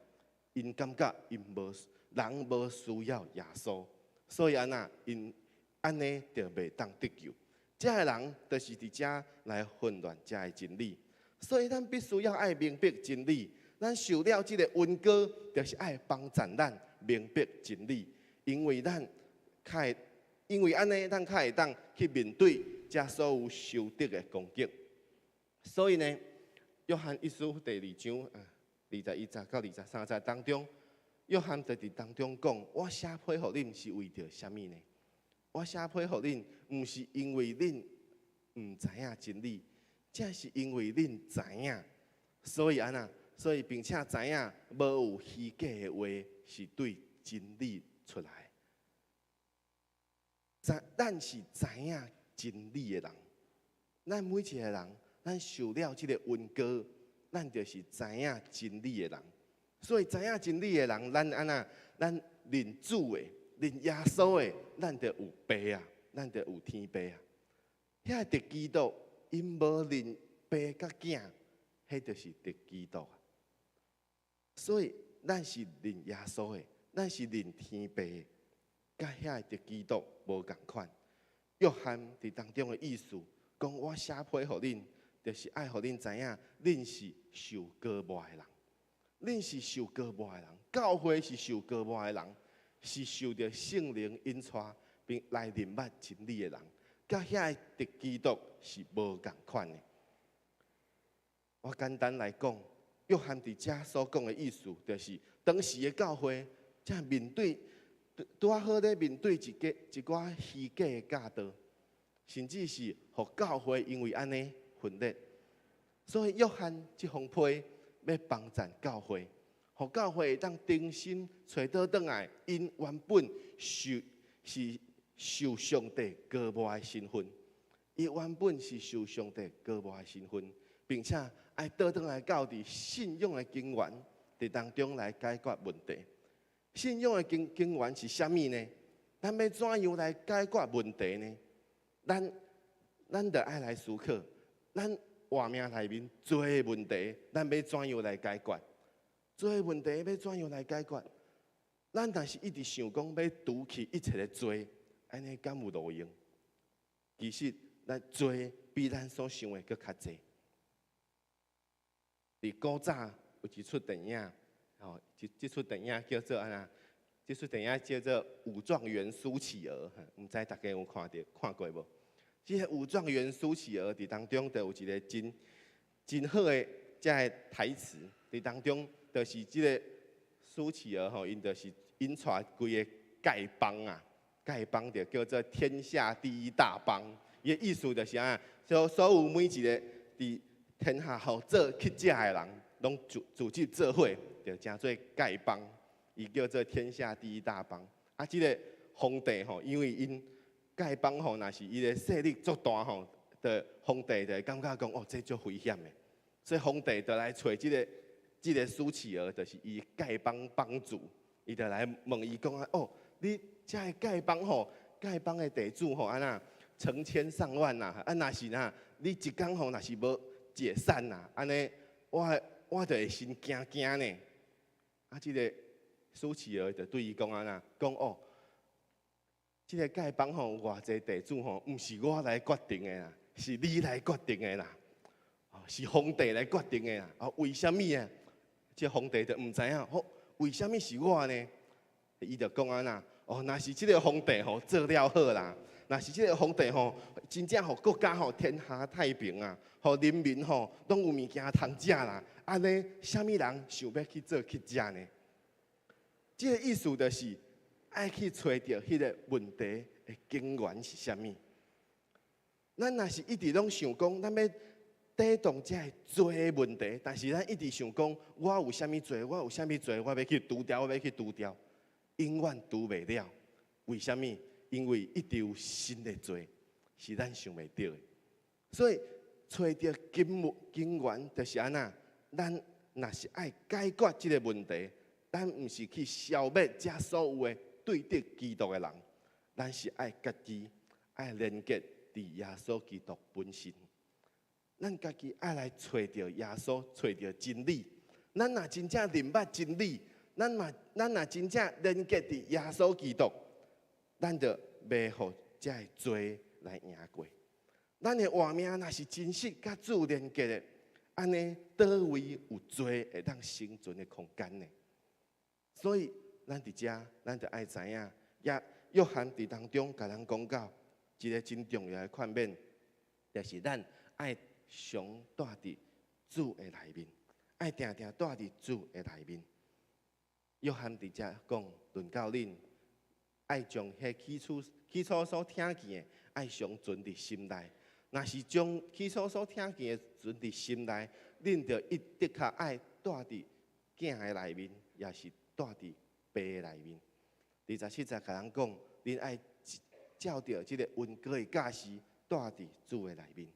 ，𪜶感覺𪜶無人無需要耶穌，所以按怎𪜶按呢就袂當得救。這个人就是佇遮來混亂這个真理，所以咱必須要愛明白真理。咱受了這个恩膏，就是愛幫助咱明白真理，因為咱較會，因為按呢，咱較會當去面對這所有仇敵的攻擊。所以呢，約翰一書第二章啊，21節到23節當中，約翰就佇當中講：我寫批予恁是為著啥物呢？我寫批予恁，毋是因為恁毋知影真理，這是因為恁知影，所以按怎？所以並且知影無有虛假的話是對真理出來。咱是知影真理的人，咱每一個人，咱受了這个恩膏，咱就是知影真理的人。所以知影真理的人，咱按怎？咱認主的、認耶穌的，咱就有爸啊，咱就有天父啊。遐敵基督，𪜶無認爸佮囝，彼就是敵基督啊。所以咱是認耶穌的，咱是認天父的，佮遐敵基督無仝款。約翰佇當中的意思，講我寫批予恁，就是愛予恁知影，恁是受膏抹的人，恁是受膏抹的人，教會是受膏抹的人，是受著聖靈引帶並來認捌真理的人，佮遐敵基督是無仝款的。我簡單來講，約翰佇遮所講的意思，就是當時的教會正面對拄仔好咧面對一寡虛假的教導，甚至是予教會因為按呢分裂。所以約翰這封批欲幫贊教會，予教會會當重新揣倒轉來，𪜶原本受是受上帝膏抹的身份，伊原本是受上帝膏抹的身份，並且愛倒轉來到佇信仰的根源佇當中來解決問題。信仰的根源是啥物呢？咱欲怎樣來解決問題呢？咱著愛來思考，咱活命內面罪的問題，咱欲怎樣來解決？罪的問題欲怎樣來解決？咱若是一直想講欲除去一切的罪，按呢敢有路用？其實，咱罪比咱所想的閣較濟。佇古早有一齣電影，吼，這齣電影叫做按怎？這齣電影叫做《武狀元蘇乞兒》，毋知大家有看著看過無？這个武狀元蘇乞兒佇當中就有一个真真好的這个台詞，佇當中就是這个蘇乞兒吼，𪜶就是𪜶帶規个丐幫啊，丐幫就叫做天下第一大幫。伊的意思就是按怎，所有每一个佇天下吼做乞食的人，攏組織做伙，就成做丐幫。伊叫做天下第一大幫。啊，這个皇帝吼，因為𪜶丐幫吼，若是伊的勢力足大吼，就皇帝就會感覺講哦，這足危險的。所以皇帝就來揣這个蘇乞兒，就是伊丐幫幫主，伊就來問伊講啊，哦，你這个丐幫吼，丐幫的地主吼，按怎成千上萬呐？啊，若是若，你一工吼，若是無解散呐，按呢，我就會心驚驚呢。啊，這个蘇乞兒就對伊講按怎，講哦，這个丐幫吼有偌濟地主吼，毋是我來決定的啦，是你來決定的啦，哦，是皇帝來決定的啦。哦，為啥物啊？這皇帝就毋知影，吼，為啥物是我呢？伊就講按怎，哦，若是這个皇帝吼做了好啦，若是這个皇帝吼真正予國家吼天下太平啊，予人民吼攏有物件通食啦，按呢，啥物人想欲去做乞食呢？這个意思就是愛去揣著彼个問題的根源是啥物。咱若是一直攏想講，咱欲抵擋這个罪的問題，但是咱一直想講，我有啥物罪，我有啥物罪，我欲去除掉，我欲去除掉，永遠除袂了。為啥物？因為一直有新的罪是咱想袂著的。所以揣著根源就是按怎？咱若是愛解決這个問題，咱毋是去消滅這所有的對敵基督的人，咱是愛家己愛連結佇耶穌基督本身。咱家己愛來揣著耶穌，揣著真理。咱若真正認捌真理，咱若真正連結佇耶穌基督，咱就袂予這个罪來贏過。咱的活命若是真實佮主連結的，按呢，佗位有罪會當生存的空間呢？所以，咱佇遮，咱就愛知影，也約翰佇當中共咱講到一个真重要的勸勉，就是咱愛常蹛佇主的內面，愛定定蹛佇主的內面。約翰佇遮講，論到恁愛將彼起初所聽見的，愛常存佇心內。若是將起初所聽見的存佇心內，恁就一的確愛蹛佇囝的內面，抑是蹛佇爸的內面。27節共咱講，恁愛照著這个恩膏的教示，蹛佇主的內面。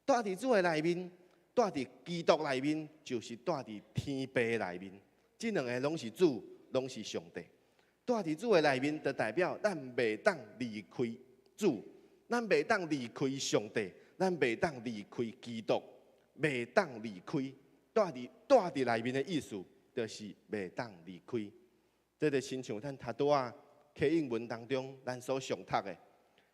蹛佇主的內面，蹛佇基督內面，就是蹛佇天父內面。這兩个攏是主，攏是上帝。蹛佇主的內面，就代表咱袂當離開主，咱袂當離開上帝，咱袂當離開基督，袂當離開。蹛佇內面的意思，就是袂當離開。這就親像咱頭拄仔啟應文當中，咱所上讀的，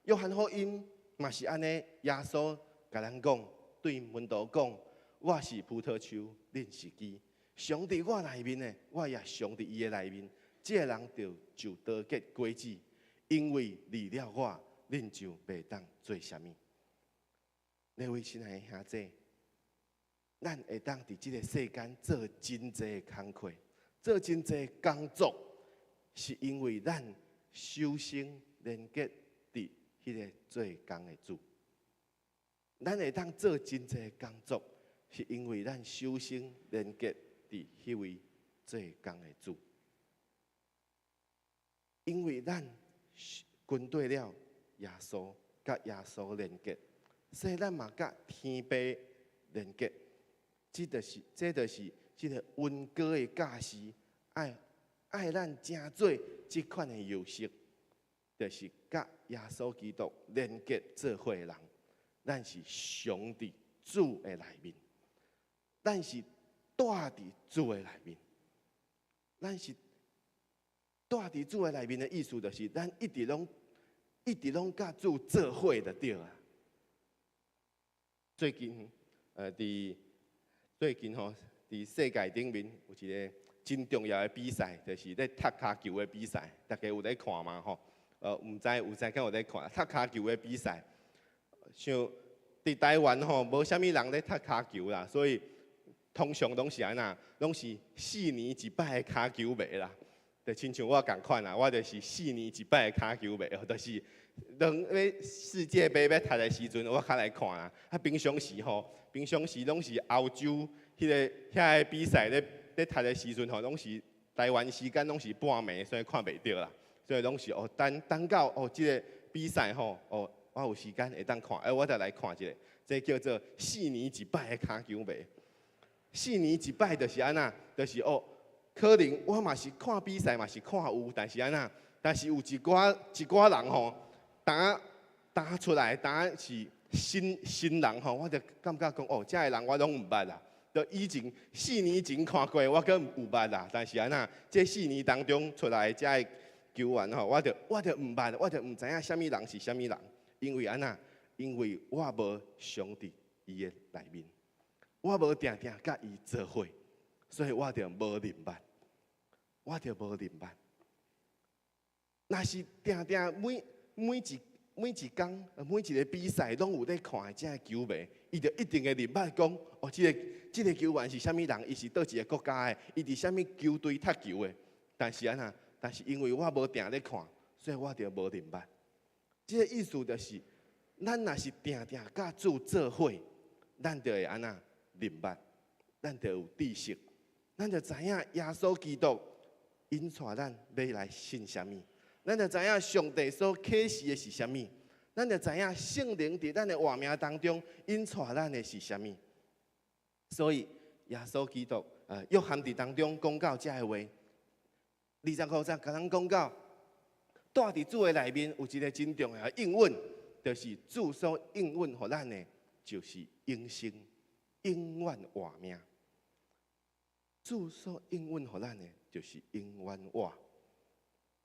約翰福音嘛是按呢，耶穌共咱講，對門徒講：我是葡萄樹，恁是枝。常佇我內面的，我也常佇伊的內面。這个人就就多結果子，因為離了我，恁就袂當做啥物。各位親愛的兄弟，咱會當佇這个世間做真濟的工課，做真濟工作，是因為咱首先連結佇彼个做工的主。咱會當做真濟工作，是因為咱首先連結佇彼位做工的主。因為咱跟綴了耶穌，佮耶穌連結，所以咱嘛佮天父連結。這就是這个恩膏的教示，愛咱成做這款的樣式，就是佮耶穌基督連結做伙的人。咱是常佇主的內面，咱是蹛佇主的內面，咱是蹛佇主的內面的意思，就是咱一直攏佮主做伙就對啊。最近，佇最近吼，佇世界頂面有一个真重要的比賽，就是咧踢跤球的比賽，大家有咧看嗎？吼，毋知有知敢有咧看踢跤球的比賽。像佇台灣吼，無啥物人咧踢跤球啦，所以通常攏是按怎，攏是4年一擺的跤球迷啦。就親像我仝款啦，我就是四年一擺的跤球迷，就是當欲世界盃欲踢的時陣，我較來看啦。啊，平常時吼，平常時攏是歐洲彼个遐个比賽咧踢的時陣吼，攏是台灣時間攏是半暝，所以看袂著啦。所以攏是哦，等等到哦，這个比賽吼，哦，我有時間會當看，欸，我就來看一下，這叫做四年一擺的跤球迷。四年一擺就是按怎，就是哦，可能我嘛是看比賽嘛是看有，但是按怎，但是有一寡一寡人吼，當當出來當是新新人吼，我就感覺講哦，這个人我攏毋捌啦。就以前四年前看過，我閣有捌啦。但是按怎，這四年當中出來這个球員吼，我就毋捌，我就毋知影啥物人是啥物人。因為按怎，因為我無常佇伊的內面，我無定定佮伊做伙，所以我就無認捌，我就無認捌。若是定定每一工每一个比賽攏有咧看的這个球迷，伊就一定會認捌講，哦，這个球員是啥物人？伊是佗一个國家的，伊佇啥物球隊踢球的？但是按怎？但是因為我無定咧看，所以我就無認捌。這个意思就是，咱若是定定佮主做伙，咱就會按怎認捌，咱就有知識，咱就知影耶穌基督引帶咱欲來信啥物，咱就知影上帝所啟示的是啥物，咱就知影聖靈佇咱的活命當中引帶咱的是啥物。所以耶穌基督，約翰佇當中講到這个話，25節共咱講到，住佇主的內面有一个真重要的應允，就是主所應允予咱的，就是永生、永遠活命。主所應允予咱的，就是永遠活。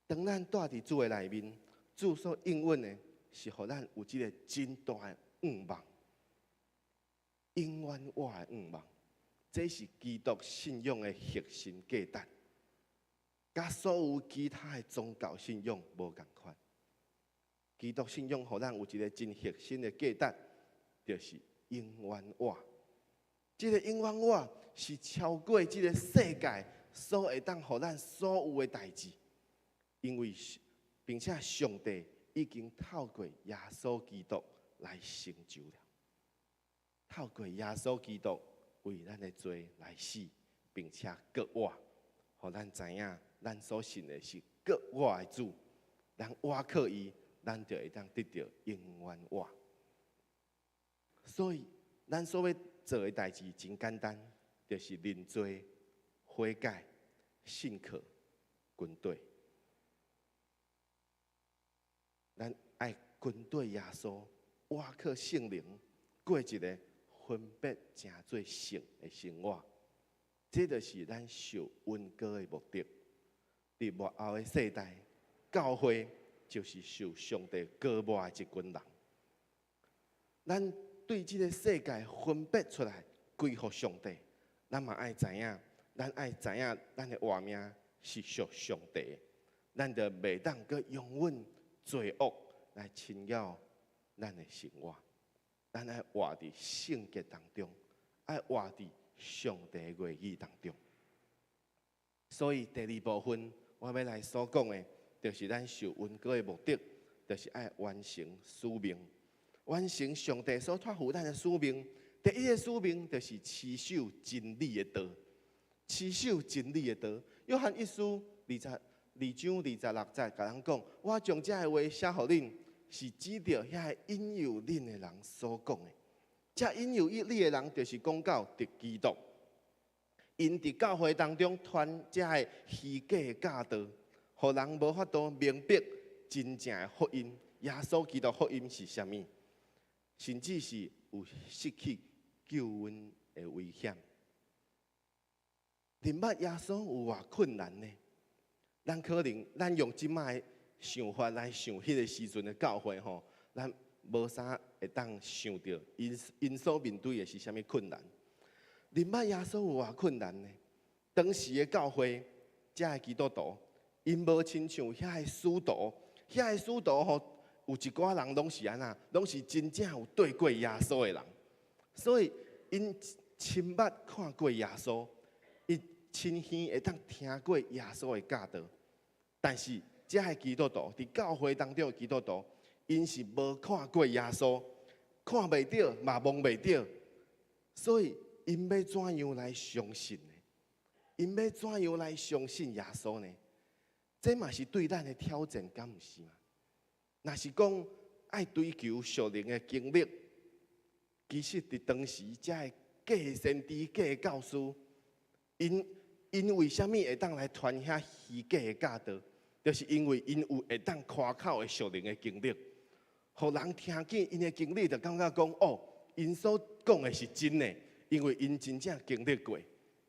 當咱住佇主的內面，主所應允的是予咱有這个真大的願望，永遠活的願望。這是基督信仰的核心價值，佮所有其他的宗教信仰無仝款。基督信仰予咱有一个真核心的價值，就是永遠活。這个永遠活是超過這个世界所會當予咱所有的代誌，因為並且上帝已經透過耶穌基督來成就了，透過耶穌基督為咱的罪來死，並且復活，予咱知影咱所信的是復活的主，咱倚靠伊，咱就會當得著永遠活。所以，咱所欲做的代誌真簡單，就是認罪、悔改、信靠、跟隨。咱愛跟隨耶穌，倚靠聖靈，過一个分別成做聖的生活。這就是咱受恩膏的目的。佇末後的世代，教會就是受上帝膏抹的一群人。咱對這个世界分別出來，歸予上帝。咱嘛愛知影，咱愛知影，咱的活命是屬上帝的。咱就袂當閣容忍罪惡來侵擾咱的生活。咱愛活佇聖潔當中，愛活佇上帝的話語當中。所以第二部分我欲來所講的，就是咱受恩膏的目的，就是愛完成使命，完成上帝所託付咱的使命。第一个使命就是持守真理的道，持守真理的道。約翰一書22章26節，共咱講：我將這个話寫予恁，是指著遐个引誘恁的人所講的。這引誘你的人，就是講到敵基督。𪜶佇教會當中傳這个虛假的教導，予人無法度明白真正的福音。耶穌基督福音是啥物？甚至是有失去救恩的危險。認捌耶穌有偌困難呢？咱可能咱用這擺的想法來想彼个時陣的教會吼，咱無啥會當想著𪜶所面對的是啥物困難。認捌耶穌有偌困難呢？當時的教會，遮的基督徒，𪜶無親像遐的使徒，遐的使徒吼，有一寡人攏是按怎，攏是真正有對過耶穌的人，所以𪜶親捌看過耶穌，𪜶親耳會當聽過耶穌的教導。但是遮的基督徒，佇教會當中的基督徒，𪜶是無看過耶穌，看袂著嘛摸袂著，所以𪜶欲怎樣來相信呢？𪜶欲怎樣來相信耶穌呢？這嘛是對咱的挑戰，敢毋是嗎？若是講愛追求屬靈的經歷，其實佇當時遮的假先知、假教師，𪜶為啥物會當來傳遐虛假的教導？就是因為𪜶有會當誇口的屬靈的經歷，予人聽見𪜶的經歷，就感覺講哦，𪜶所講的是真的，因為𪜶真正經歷過。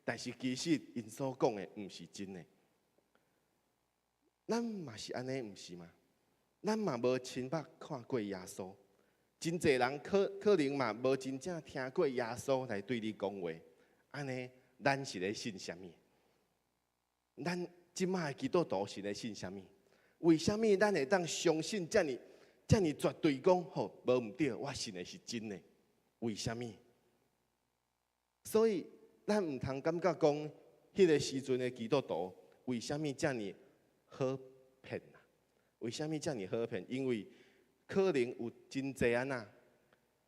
但是其實𪜶所講的毋是真的。咱嘛是按呢，毋是嗎？咱嘛無親目看過耶穌，真濟人可能嘛無真正聽過耶穌來對你講話。按呢，咱是咧信啥物？咱這擺的基督徒是咧信啥物？為啥物咱會當相信遮爾遮爾絕對講吼無毋對？我信的是真的。為啥物？所以咱毋通感覺講，彼個時陣的基督徒為啥物遮爾好騙啊？為啥物遮爾好騙？因為可能有真濟按怎，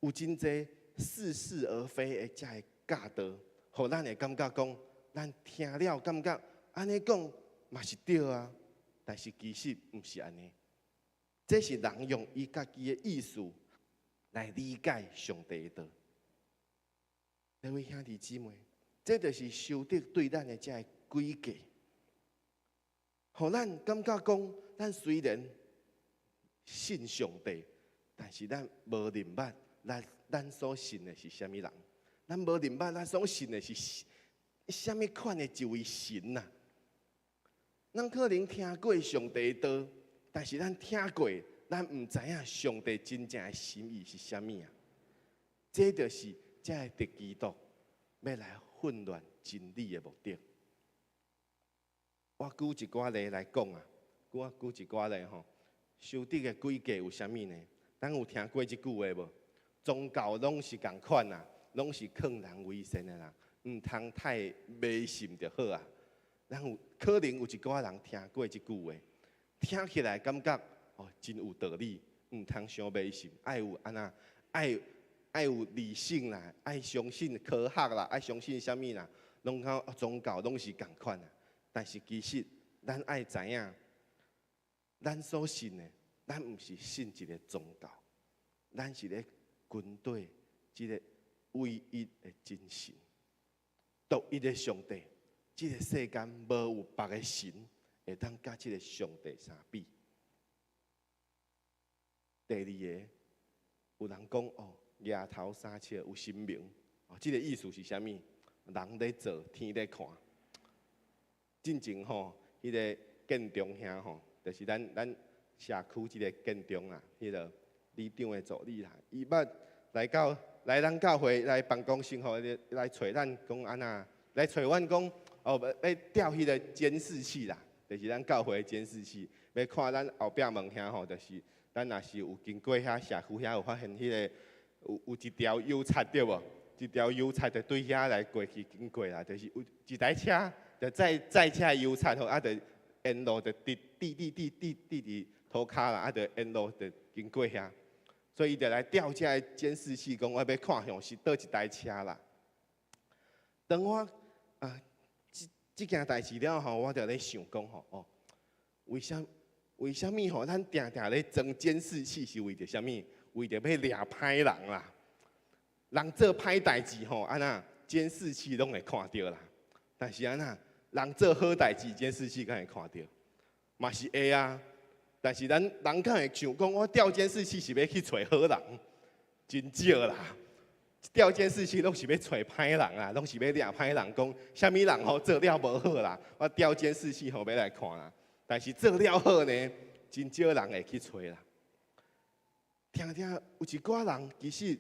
有真濟似是而非的遮的教導，予咱會感覺講，咱聽了感覺按呢講嘛是對啊，但是其實毋是按呢。這是人用伊家己的意思來理解上帝的道。各位兄弟姊妹，這就是仇敵對咱的這个詭計，予咱感覺講，咱雖然信上帝，但是咱無認捌咱咱所信的是啥物人，咱無認捌咱所信的是啥物款的一位神啊！咱可能聽過上帝的道，但是咱聽過，咱毋知影上帝真正的心意是啥物啊！這就是這个敵基督欲來混亂真理的目的。我舉一寡例來講啊，我舉一寡例吼，仇敵的詭計有啥物呢？咱有聽過這句話無？宗教攏是仝款啊，攏是勸人為善的啦，毋通太迷信就好啊。咱有可能有一寡人聽過這句話，聽起來感覺哦真有道理，毋通傷迷信，愛有按怎，愛有理性啦，愛相信科學啦，愛相信啥物啦，攏講宗教攏是仝款啊。但是其實咱愛知影，咱所信的，咱毋是信一个宗教，咱是咧跟綴這个唯一的真神，獨一的上帝。這个世間無有別个神會當佮這个上帝相比。第二个，有人講哦，額頭3尺有神明，哦，這个意思是啥物？人咧做，天咧看。進前吼，彼个建中兄吼，就是咱社區這个建中啊，彼个里長的助理啦，伊捌來到來咱教會來辦公室吼，來揣咱講按怎，來揣阮講哦，欲調彼个監視器啦，就是咱教會的監視器，欲看咱後壁門遐吼，就是咱若是有經過遐社區遐有發現彼个有一條油漆對無？一條油漆就對遐來過去經過啦，就是有一台車就載載車油漆吼，啊，就沿路就滴滴滴滴滴滴佇塗跤啦，啊，就沿路就經過遐，所以伊就來調這个監視器，講我欲看向是佗一台車啦。當我啊，這這件代誌了後，我就咧想講吼，哦，為啥物吼？咱定定咧裝監視器是為著啥物？為著欲掠歹人啦。人做歹代誌吼，按怎監視器攏會看著啦。但是按怎人做好代誌，監視器敢會看著？嘛是會啊。但是咱人敢會想講，我調監視器是欲去揣好人，真少啦。調監視器攏是欲揣歹人啊，攏是欲掠歹人，講啥物人吼做了無好啦，我調監視器吼欲來看啦。但是做了好呢，真少人會去揣啦。聽聽有一寡人其實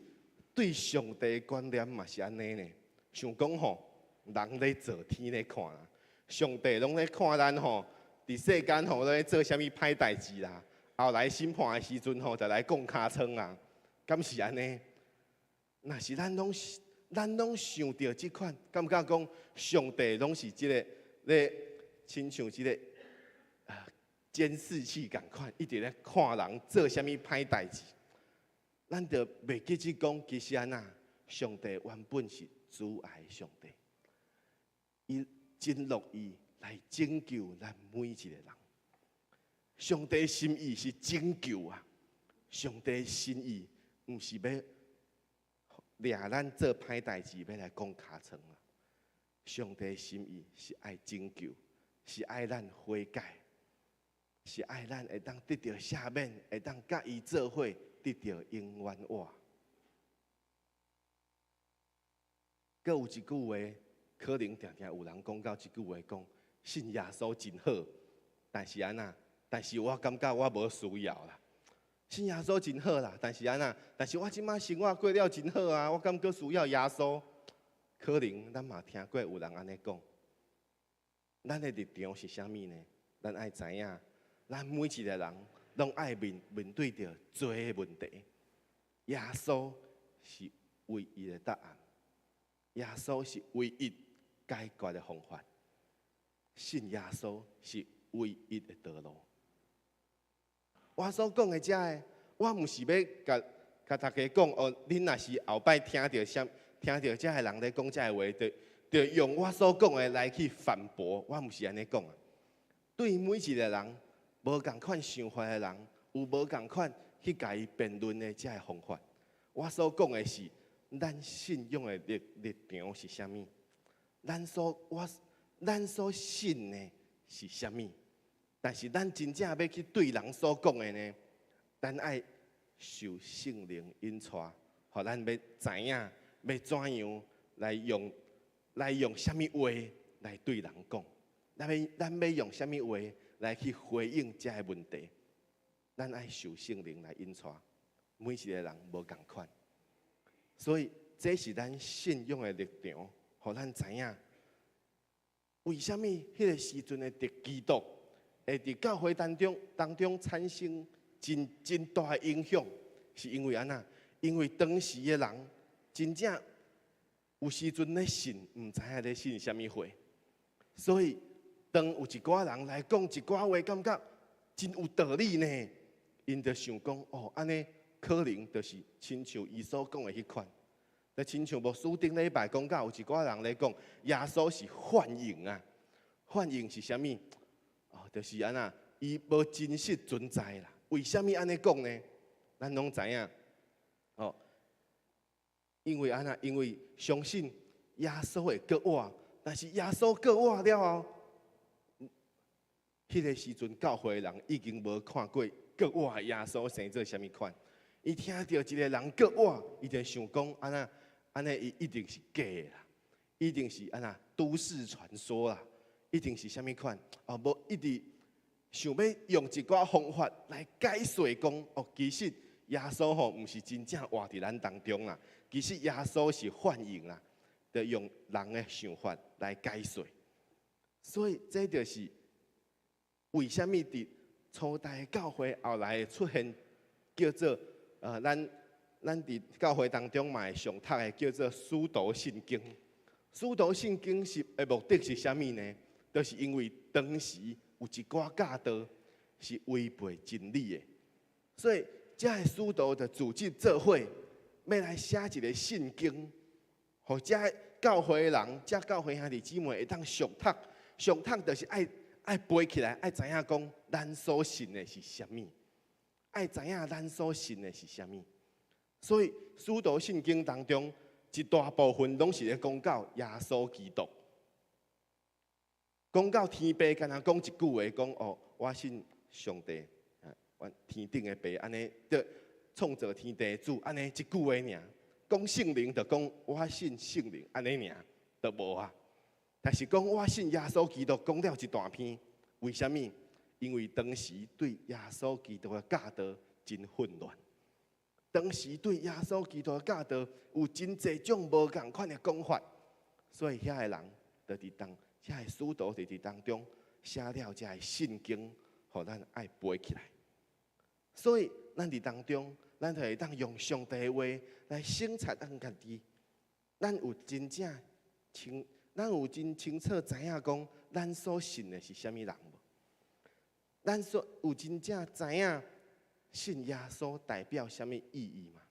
對上帝的觀念嘛是按呢呢。想講吼，人咧做，天咧看啦，上帝攏咧看咱吼，佇世間吼咧做啥物歹代誌啦。後來審判的時陣吼，就來摃尻川啊，敢是按呢？若是咱攏想著這款，感覺講上帝攏是這个咧，親像這个監視器仝款，一直咧看人做啥物歹代誌。咱就袂記得講，其實按怎，上帝原本是慈愛上帝，伊真樂意來拯救咱每一個人。上帝心意是拯救啊！上帝心意毋是欲掠咱做歹代誌，欲來摃尻川啊！上帝心意是愛拯救，是愛咱悔改，是愛咱會當得著赦免，會當佮伊做伙得著永遠活。閣有一句話，可能定定有人講到這句話，講信耶穌真好，但是按怎？但是我感覺我無需要啦。信耶穌真好啦，但是按怎？但是我這擺生活過了真好啊，我敢閣需要耶穌？可能咱嘛聽過有人按呢講。咱的立場是啥物呢？咱愛知影，咱每一个人攏愛面面對著罪的問題。耶穌是唯一的答案，耶穌是唯一解決的方法。信耶穌是唯一的道路。我所講的這个，我毋是欲共共大家講哦。恁若是後擺聽著啥，聽著這个人咧講這个話，就就用我所講的來去反駁。我毋是按呢講啊。對每一个人無仝款想法的人，有無仝款去共伊辯論的這个方法。我所講的是，咱信仰的立立場是啥物？咱所信的是啥物？但是咱真正欲去對人所講的呢，咱愛受聖靈引帶，予咱欲知影欲怎樣來用啥物話來對人講，咱欲用啥物話來去回應這个問題。咱愛受聖靈來引帶，每一个人無仝款，所以這是咱信仰的立場，予咱知影為啥物彼个時陣的敵基督會佇教會當中產生真真大的影響，是因為按怎？因為當時的人真正有時陣咧信，毋知影咧信啥物貨，所以當有一寡人來講一寡話，感覺真有道理呢，𪜶就想講哦，按呢可能就是親像伊所講的彼款，就親像牧師頂禮拜講到有一寡人咧講耶穌是幻影啊，幻影是啥物？哦，就是按怎，伊無真實存在啦。為啥物按呢講呢？咱攏知影，哦，因為按怎？因為相信耶穌會復活，但是耶穌復活了後，彼个時陣教會的人已經無看過復活的耶穌生做啥物款。伊聽著一個人復活，伊就想講按怎？按呢伊一定是假的啦，一定是按怎都市傳說啦。一定是啥物款？哦，無一直想欲用一寡方法來解釋講，哦，其實耶穌吼毋是真正活佇咱當中啦，其實耶穌是幻影啦，就用人的想法來解釋。所以這就是為啥物佇初代教會後來會出現叫做咱佇教會當中嘛會常讀的叫做使徒信經。使徒信經是的目的是啥物呢？就是因為當時有一寡教導是違背真理的，所以這个使徒就組織做伙，欲來寫一个信經，予這教會的人、這教會兄弟姊妹會當熟讀，熟讀就是愛愛背起來，愛知影講咱所信的是啥物，愛知影咱所信的是啥物。所以使徒信經當中一大部分攏是咧講到耶穌基督。講到天父，敢若講一句話，講哦，我信上帝，啊，我天頂的父，按呢，就創造天地的主，按呢一句話爾。講聖靈就講我信聖靈，按呢爾就無啊。但是講我信耶穌基督，講了一大篇，為啥物？因為當時對耶穌基督的教導真混亂，當時對耶穌基督的教導有真濟種無仝款的講法。所以遐个人就佇當，遐个使徒就佇當中寫了這个聖經，予咱愛背起來。所以咱佇當中，咱就會當用上帝的話來省察咱家己。咱有真正清，咱有真清楚知影講，咱所信的是啥物人無？咱所有真正知影信耶穌代表啥物意義嗎？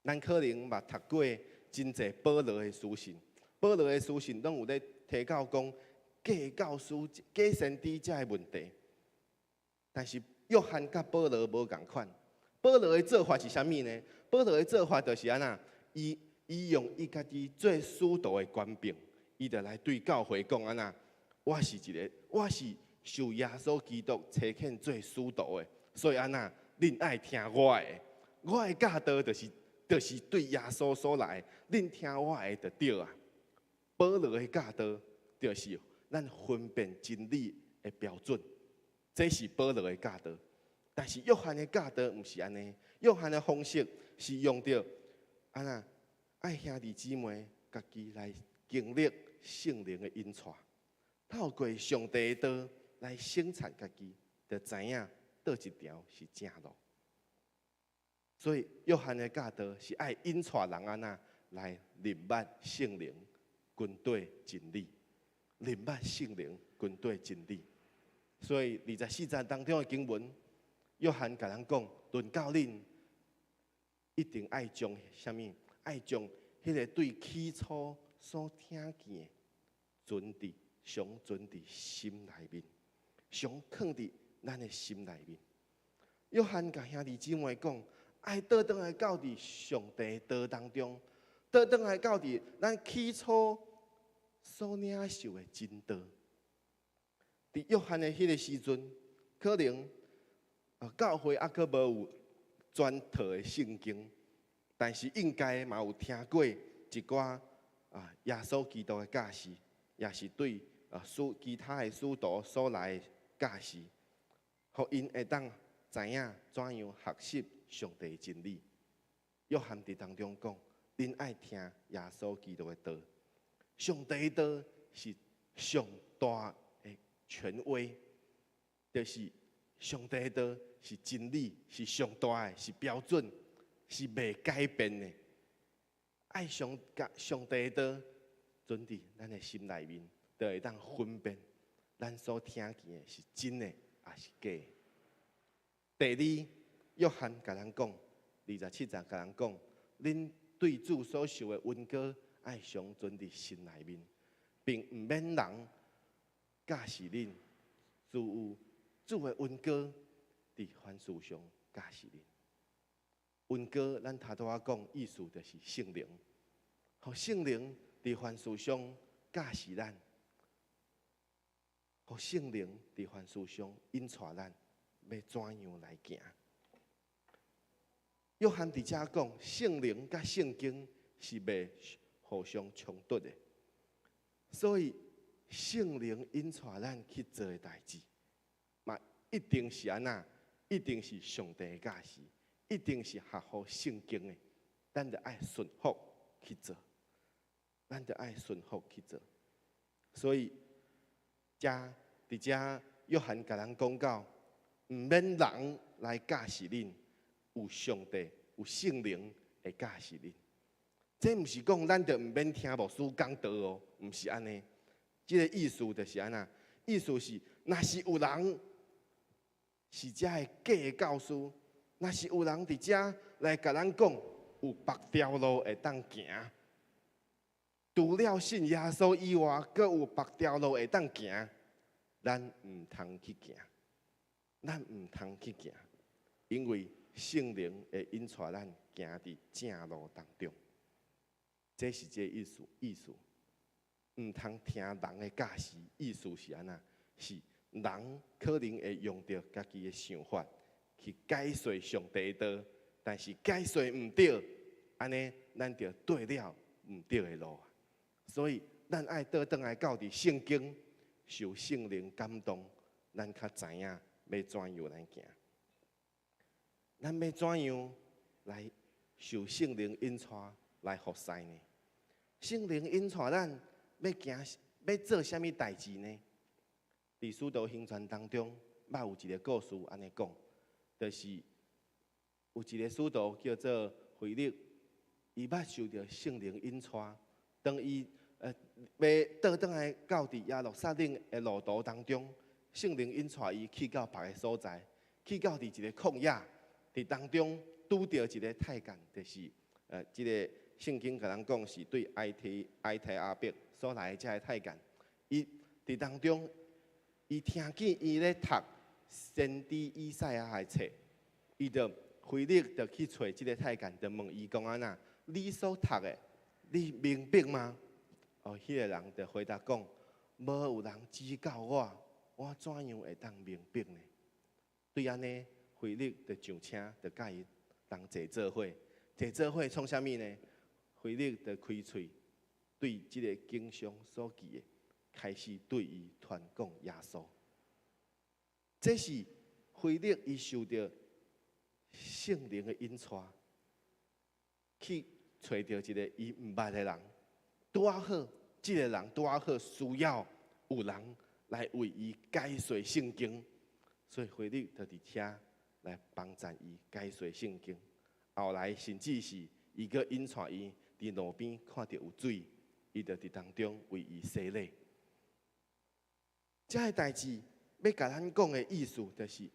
咱可能嘛讀過真濟保羅的書信，保羅的書信攏有咧提到講假教師、假先知這个問題。但是約翰佮保羅無仝款，保羅的做法是啥物呢？保羅的做法就是按怎？伊用伊家己做使徒的權柄，伊就來對教會講按怎？我是一个，我是受耶穌基督差遣做使徒的，所以按怎？恁愛聽我的，我的教導就是對耶穌所來，恁聽我的就對啊。保羅的教導就是咱分辨真理的標準，這是保羅的教導。但是約翰的教導毋是按呢，約翰的方式是用著按怎？愛兄弟姊妹家己來經歷聖靈的引帶，透過上帝的道來省察家己，就知影佗一條是正路。所以約翰的教導是愛引帶人按怎來認捌聖靈，跟綴真理，認捌聖靈，跟綴真理。所以24節當中的經文，約翰共咱講，論到恁一定愛將啥物？愛將彼个對起初所聽見的，存佇常存佇心內面，常囥佇咱的心內面。約翰共兄弟姊妹講，愛倒轉來到佇上帝道當中，倒轉來到佇咱起初所領受的真道。佇約翰的彼个時陣，可能啊教會猶閣無有全套的聖經。但是應該嘛有聽過一寡啊耶穌基督的教示，也是對啊使其他的使徒所來的教示，予𪜶會當知影怎樣學習上帝的真理。約翰佇當中講，恁愛聽耶穌基督的道，上帝的道是上大的權威，就是上帝的道是真理，是上大的，是標準。是袂改變的，愛上共上帝的道存佇咱的心內面，就會當分辨咱所聽見的是真的抑是假的。第二，約翰共咱講，27節共咱講，恁對主所受的恩膏愛常存佇心內面，並毋免人教示恁，自有主的恩膏佇凡事上教示恁。恩膏，咱頭拄仔講，意思就是聖靈。予聖靈佇凡事上教示咱，予聖靈佇凡事上引帶咱，欲怎樣來行？約翰佇遮講，聖靈佮聖經是袂互相衝突的，所以聖靈引帶咱去做的代誌，嘛一定是按怎？一定是上帝的教示。一定是合乎聖經的，咱就愛順服去做，咱就愛順服去做。所以，遮佇遮約翰共咱講到，毋免人來教示恁，有上帝、有聖靈會教示恁。這毋是講咱就毋免聽牧師講道哦，毋是按呢。這个意思就是按怎？意思是，若是有人是遮的假教師。若是有人佇遮來共咱講，有別條路會當行，除了信耶穌以外，閣有別條路會當行，咱毋通去行，咱毋通去行，因為聖靈會引帶咱行佇正路當中。這是這个意思，意思毋通聽人的教示，意思是按怎？是人可能會用著家己的想法去解說上帝的道，但是解說毋對，按呢咱就對了毋對的路。所以咱愛倒轉來到佇聖經，受聖靈感動，咱較知影欲怎樣來行。咱欲怎樣來受聖靈引帶來服侍呢？聖靈引帶咱欲行，欲做啥物代誌呢？佇使徒行傳當中，捌有一个故事按呢講，就是有一个使徒叫做腓力，伊捌受著聖靈引帶，當伊欲倒轉來到佇耶路撒冷的路途當中，聖靈引帶伊去到別个所在，去到佇一个曠野，佇當中拄著一個太監，就是這个聖經共咱講是對埃提阿伯所來的這个太監，伊佇當中，伊聽見伊咧讀先知以賽亞的冊，伊就腓力就去揣這个太監，就問伊講按怎，你所讀的，你明白嗎？哦，彼个人就回答講，無有人指教我，我怎樣會當明白呢？對按呢，腓力就上車，就佮伊同坐做伙，坐做伙創啥物呢？腓力就開喙對這个經上所記的，開始對伊傳講耶穌。這是腓力伊受著聖靈的引帶，去揣著一个伊毋捌的人，拄仔好，這个人拄仔好需要有人來為伊解說聖經，所以腓力就佇遐來幫贊伊解說聖經。後來甚至是伊閣引帶伊佇路邊看著有水，伊就佇當中為伊洗禮。這个代誌欲共咱講的意思，就是，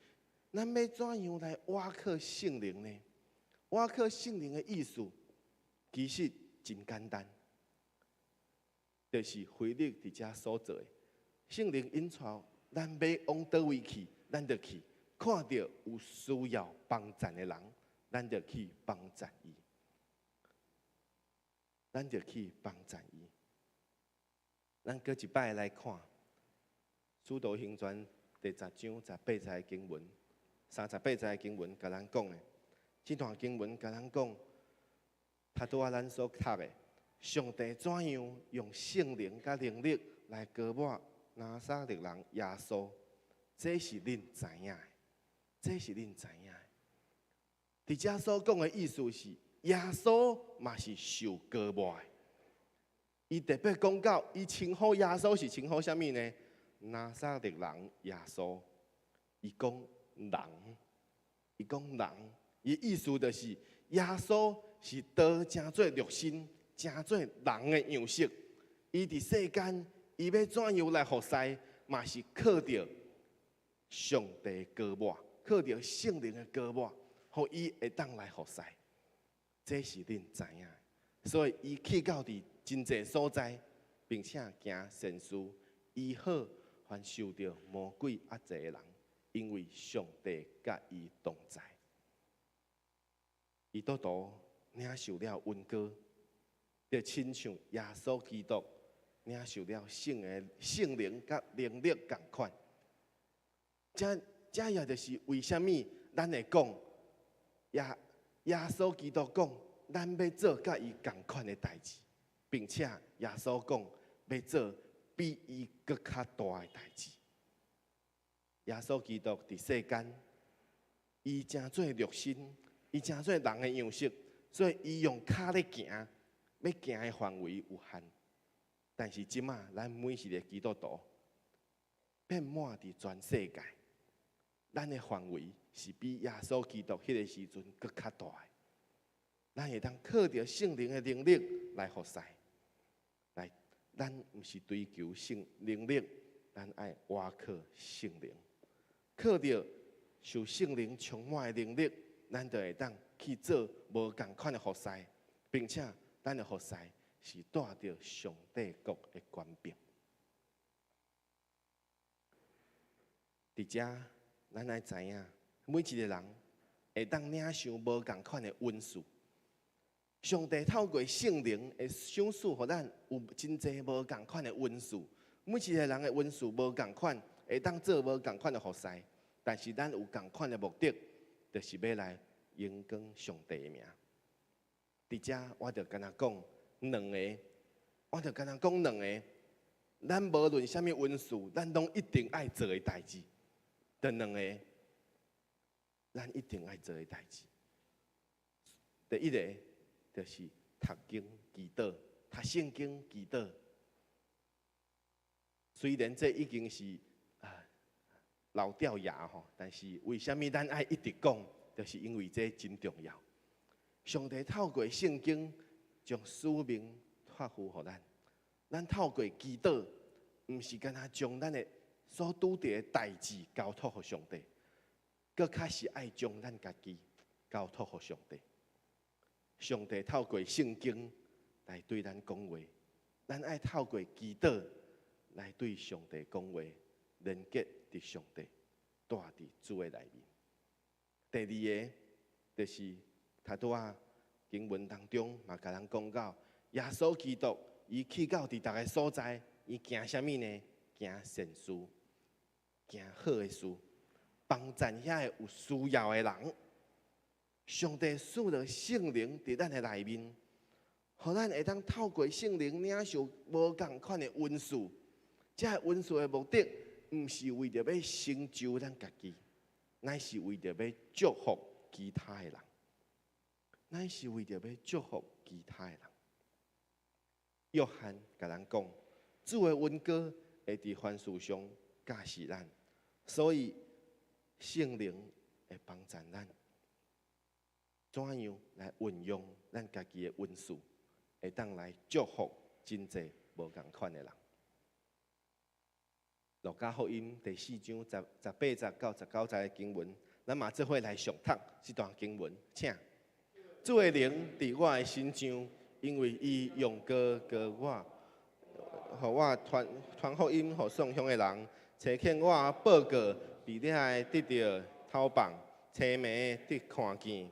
咱欲怎樣來倚靠聖靈呢？倚靠聖靈的意思，其實真簡單，就是腓力佇遮所做的。聖靈引帶咱欲往佗位去，咱就去；看著有需要幫贊的人，咱就去幫贊伊。咱就去幫贊伊。咱閣一擺來看《使徒行傳》第十章十八節的經文，38節的經文，共咱講的。這段經文共咱講，拄拄仔咱所讀的，上帝怎樣用聖靈佮能力來膏抹拿撒勒人耶穌，這是恁知影的，這是恁知影的。佇遮所講的意思是，耶穌嘛是受膏抹的。伊特別講到，伊稱呼耶穌是稱呼啥物呢？拿撒勒人耶穌。伊講人，伊講人，伊意思就是耶穌是道成做肉身，成做人的樣式。伊佇世間，伊欲怎樣來服侍，嘛是靠著上帝膏抹，靠著聖靈的膏抹，予伊會當來服侍。這是恁知影的。所以伊去到佇真濟所在，並且行善事，醫好凡受著魔鬼壓制的人，因為上帝佮伊同在。基督徒領受了恩膏，就親像耶穌基督領受了聖的聖靈佮能力仝款。這這也就是為啥物咱會講耶穌基督講，咱欲做佮伊仝款的代誌，並且耶穌講欲做比伊閣較大的代誌。耶穌基督佇世間，伊成做肉身，伊成做人的樣式，所以伊用跤咧行，欲行的範圍有限。但是這馬，咱每一个基督徒，遍滿佇全世界，咱的範圍是比耶穌基督彼个時陣閣較大的。咱會當靠著聖靈的能力來服侍，來，咱毋是追求聖能力，咱愛倚靠聖靈，靠著受聖靈充滿的能力，咱就會當去做無仝款的服侍，並且咱的服侍是帶著上帝國的權柄。佇遮，咱愛知影，每一个人會當領受無仝款的恩賜。上帝透過聖靈會賞賜予咱有真濟無仝款的恩賜。每一个人的恩賜無仝款，會當做無仝款的服侍，但是咱有仝款的目的，就是欲來榮光上帝的名。佇遮我就干焦講兩个，我就干焦講兩个。咱無論啥物恩賜，咱攏一定愛做的代誌。就兩个，咱一定愛做的代誌。第一个就是讀經祈禱，讀聖經、祈禱。雖然這已經是老掉牙吼，但是為啥物咱愛一直講？就是因為這真重要。上帝透過聖經將使命託付予咱，咱透過祈禱，毋是干焦將咱的所拄著的代誌交託予上帝，閣較是愛將咱家己交託予上帝。上帝透過聖經來對咱講話，咱愛透過祈禱來對上帝講話，連結佇上帝，住佇主的內面。第二个就是頭拄仔經文當中嘛，共咱講到，耶穌基督伊去到佇逐个所在，伊行啥物呢？行善事，行好的事，幫贊遐個有需要的人。上帝賜了聖靈佇咱的內面，予咱會當透過聖靈領受無仝款的恩賜。這个恩賜的目的，毋是為著欲成就咱家己，乃是為著欲祝福其他的人。乃是為著欲祝福其他的人。約翰共咱講，主的恩膏會佇凡事上教示咱，所以聖靈會幫贊咱，怎樣來運用咱家己的恩賜，會當來祝福真濟無仝款的人。路加福音第四章18節到19節的經文，咱嘛做伙來誦讀這段經文，請。主的靈佇我的身上，因為伊用膏膏我，予我傳傳福音予喪鄉的人，差遣我報告被掠的得著釋放，青盲的得看見，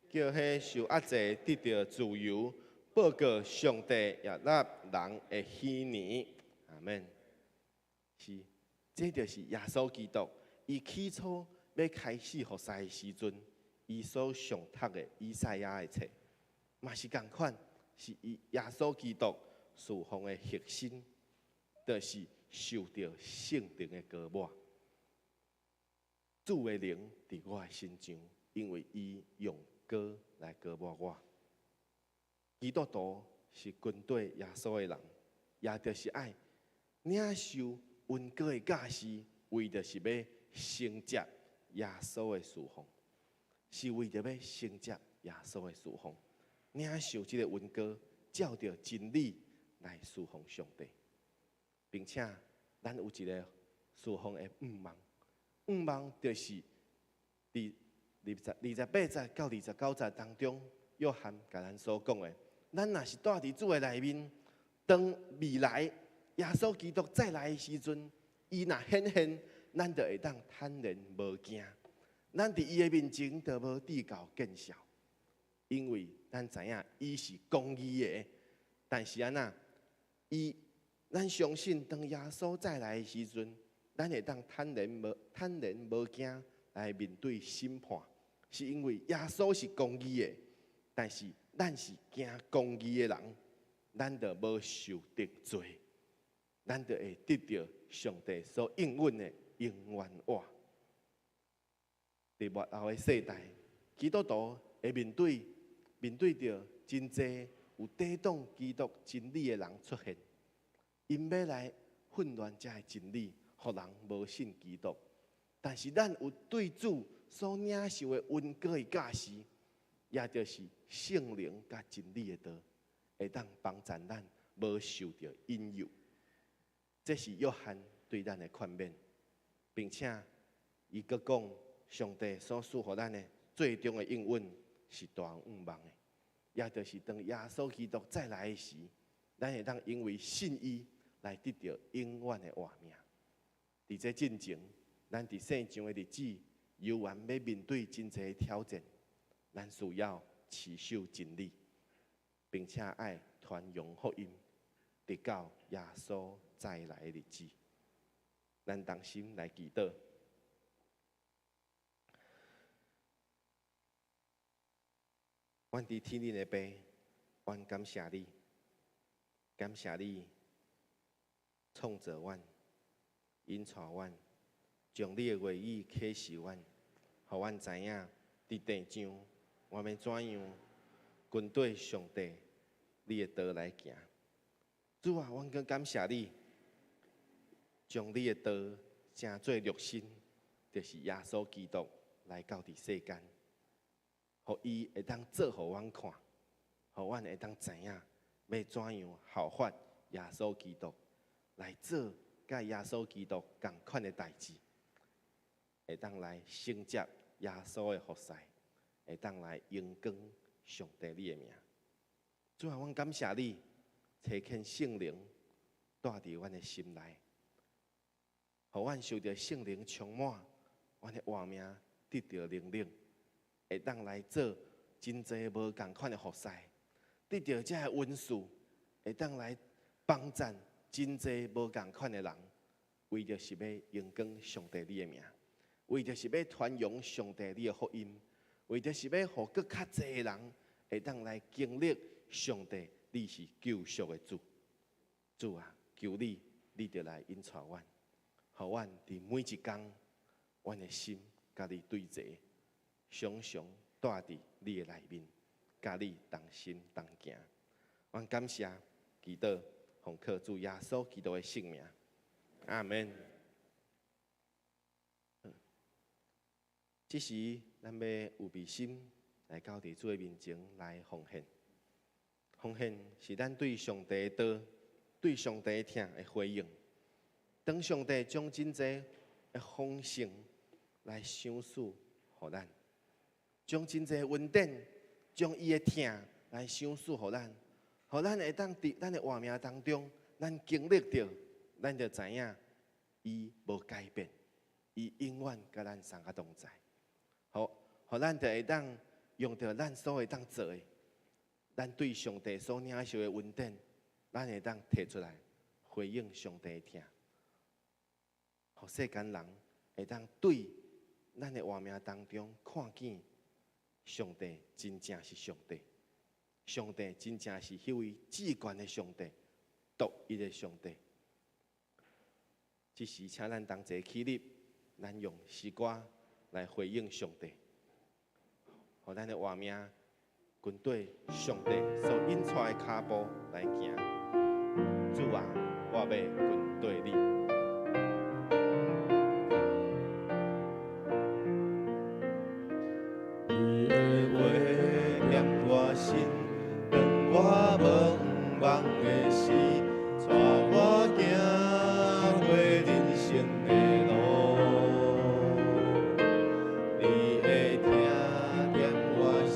叫彼受壓制得著自由，報告上帝悅納人的禧年。阿們。是，這就是耶穌基督，伊起初欲開始服侍的時陣，伊所誦讀的以賽亞的冊，嘛是仝款，是伊耶穌基督事奉的核心，就是受著聖靈的膏抹。主的靈佇我的身上，因為伊用膏來膏抹我。基督徒是跟綴耶穌的人，也就是愛領受恩膏的教示，為著是欲承接耶穌的事奉，是為著欲承接耶穌的事奉，領受這個恩膏，照著真理來事奉上帝，並且咱有一个事奉的向望，向望就是佇28節到29節當中，約翰共咱所講的，咱若是住佇主的內面，當未來耶穌基督再來的時陣，伊若顯現，咱就會當坦然無驚，咱佇伊的面前就無致到見笑，因為咱知影伊是公義的。但是按怎？伊咱相信當耶穌再來的時陣，咱會當坦然無驚來面對審判，是因為耶穌是公義的，但是咱是行公義的人，咱就無受定罪，咱就會得著上帝所應允的永遠活。佇末後的世代，基督徒會面對著真濟有抵擋基督真理的人出現，𪜶欲來混亂這个真理，予人無信基督。但是咱有對主所領受的恩膏的教示，也就是聖靈佮真理的道，會當幫助咱無受著引誘。這是約翰對咱的勸勉，並且伊閣講，上帝所賜予咱的最終的應允是大向望的，也就是當耶穌基督再來的時，咱會當因為信伊來得著永遠的活命。佇這進前，咱佇世上的日子，猶原欲面對真濟挑戰，咱需要持守真理，並且愛傳揚福音，直到耶穌再來的日子。咱同心來祈禱。阮佇天頂的父，阮感謝你，感謝你創造阮，引帶阮，將你的話語啟示阮，予阮知影佇地上我欲怎樣跟綴上帝你的道來行。主啊，阮閣感謝你，將你的道成做肉身，就是耶穌基督來到佇世間，予伊會當做予阮看，予阮會當知影欲怎樣效法耶穌基督來做佮耶穌基督仝款的代誌，會當來承接耶穌的服侍，會當來榮光上帝你的名。主啊，阮感謝你，差遣聖靈住佇阮的心內，予阮受著聖靈充滿，阮的活命得著能力，會當來做真濟無仝款的服侍，得著這个恩賜，會當來幫贊真濟無仝款的人，為著是欲榮光上帝你的名，為著是欲傳揚上帝你的福音，為著是欲予閣較濟的人會當來經歷上帝你是救贖的主。主啊，求你，你著來引帶阮，予阮佇每一工，阮的心佮你對齊，常常住佇你的內面，佮你同心同行。阮感謝祈禱，奉靠主耶穌基督的聖名，阿門。這時，咱欲預備心來到佇主的面前來奉獻。奉獻是咱對上帝的道、對上帝的疼的回應。當上帝將真濟的豐盛來賞賜予咱，將真濟恩典、將伊的疼來賞賜予咱，予咱會當佇咱的活命當中，咱經歷著，咱就知影伊無改變，伊永遠佮咱相佮同在。好，予咱就會當用著咱所會當做的，咱對上帝所領受的恩典，咱會當提出來回應上帝的疼，予世間人會當對咱的活命當中看見上帝真正是上帝，上帝真正是彼位至懸的上帝，獨一的上帝。這時，請咱同齊起立，咱用詩歌來回應上帝，予咱的活命跟綴上帝所引帶的跤步來行。主啊，我欲跟綴你。你的話點我心，當我無望的時，帶我行過人生的路。你的疼點我心，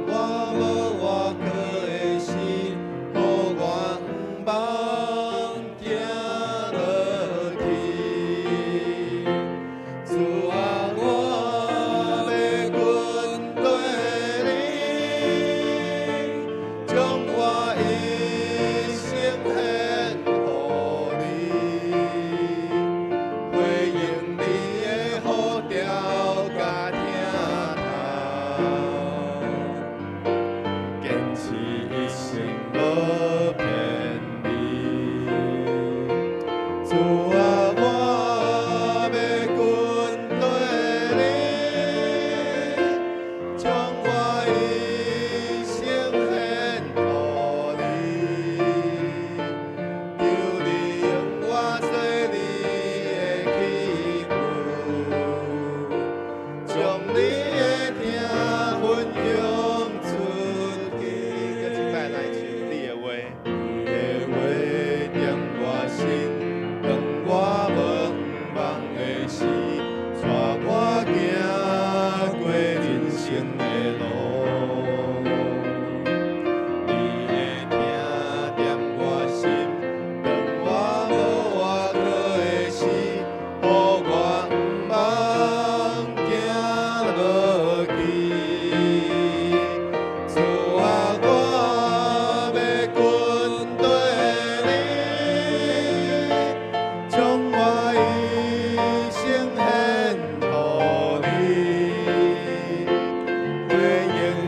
當我無倚靠的時，予我毋茫疼落去。主啊，我欲跟綴你，將我一生獻予你，回應你的呼召佮疼痛，堅持一生無偏離。主啊，我欲跟綴你，將我一生獻予你，求你用我做你的器具，將你的疼分享出去。閣一擺來唱你的話，你的話點我心，當我無望的時，帶我行過人生的路。你的疼點我心，當我無倚靠的時，予我毋茫行落去。主啊，我欲跟綴你，將我一生獻予你，回應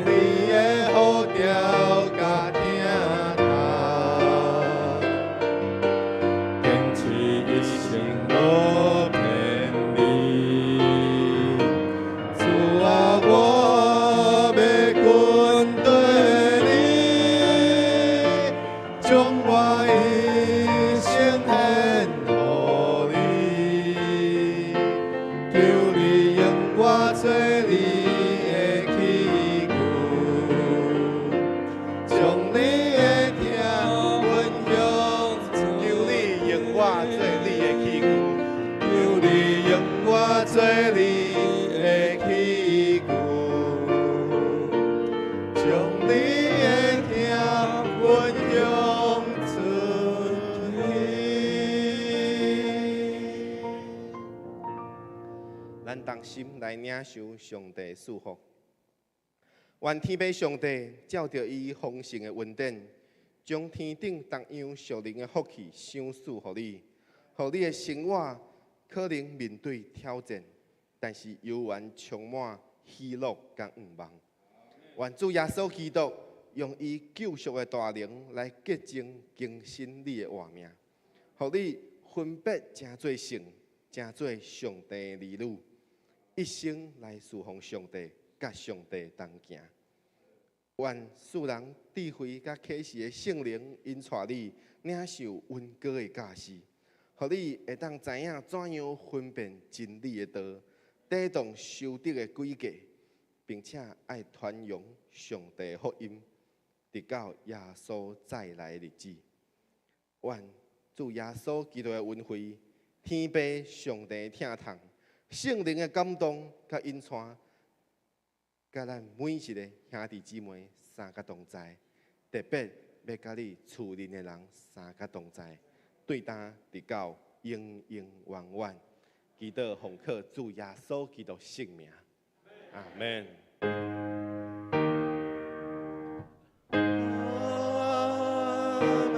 將你的疼分享出去。咱同心來領受上帝賜福。願天父上帝照著伊豐盛的恩典，將天頂同樣屬靈的福氣賞賜予你，予你的生活可能面對挑戰，但是猶原充滿喜樂佮盼望。願主耶穌基督用伊救贖的大能來潔淨更新你的活命，予你分別成做聖，成做上帝的兒女，一生來侍奉上帝，佮上帝同行。願賜人智慧佮啟示的聖靈引帶你領受恩膏的教示，予你會當知影怎樣分辨真理的道，抵擋仇敵的詭計，並且愛傳揚上帝福音，直到耶穌再來的日子。願主耶穌基督的恩惠、天父上帝疼痛、聖靈的感動佮引帶，佮咱每一个兄弟姊妹三甲同在，特別欲佮你厝內的人三甲同在，對今直到永永遠遠。祈禱奉靠主耶穌基督聖名，阿門。阿門，阿門，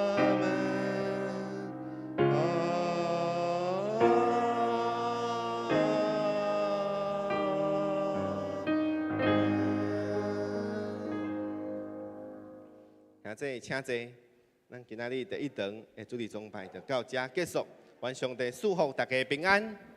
阿門。兄弟，請坐。咱今仔日第一堂的主日崇拜就到這結束。願上帝賜福大家平安。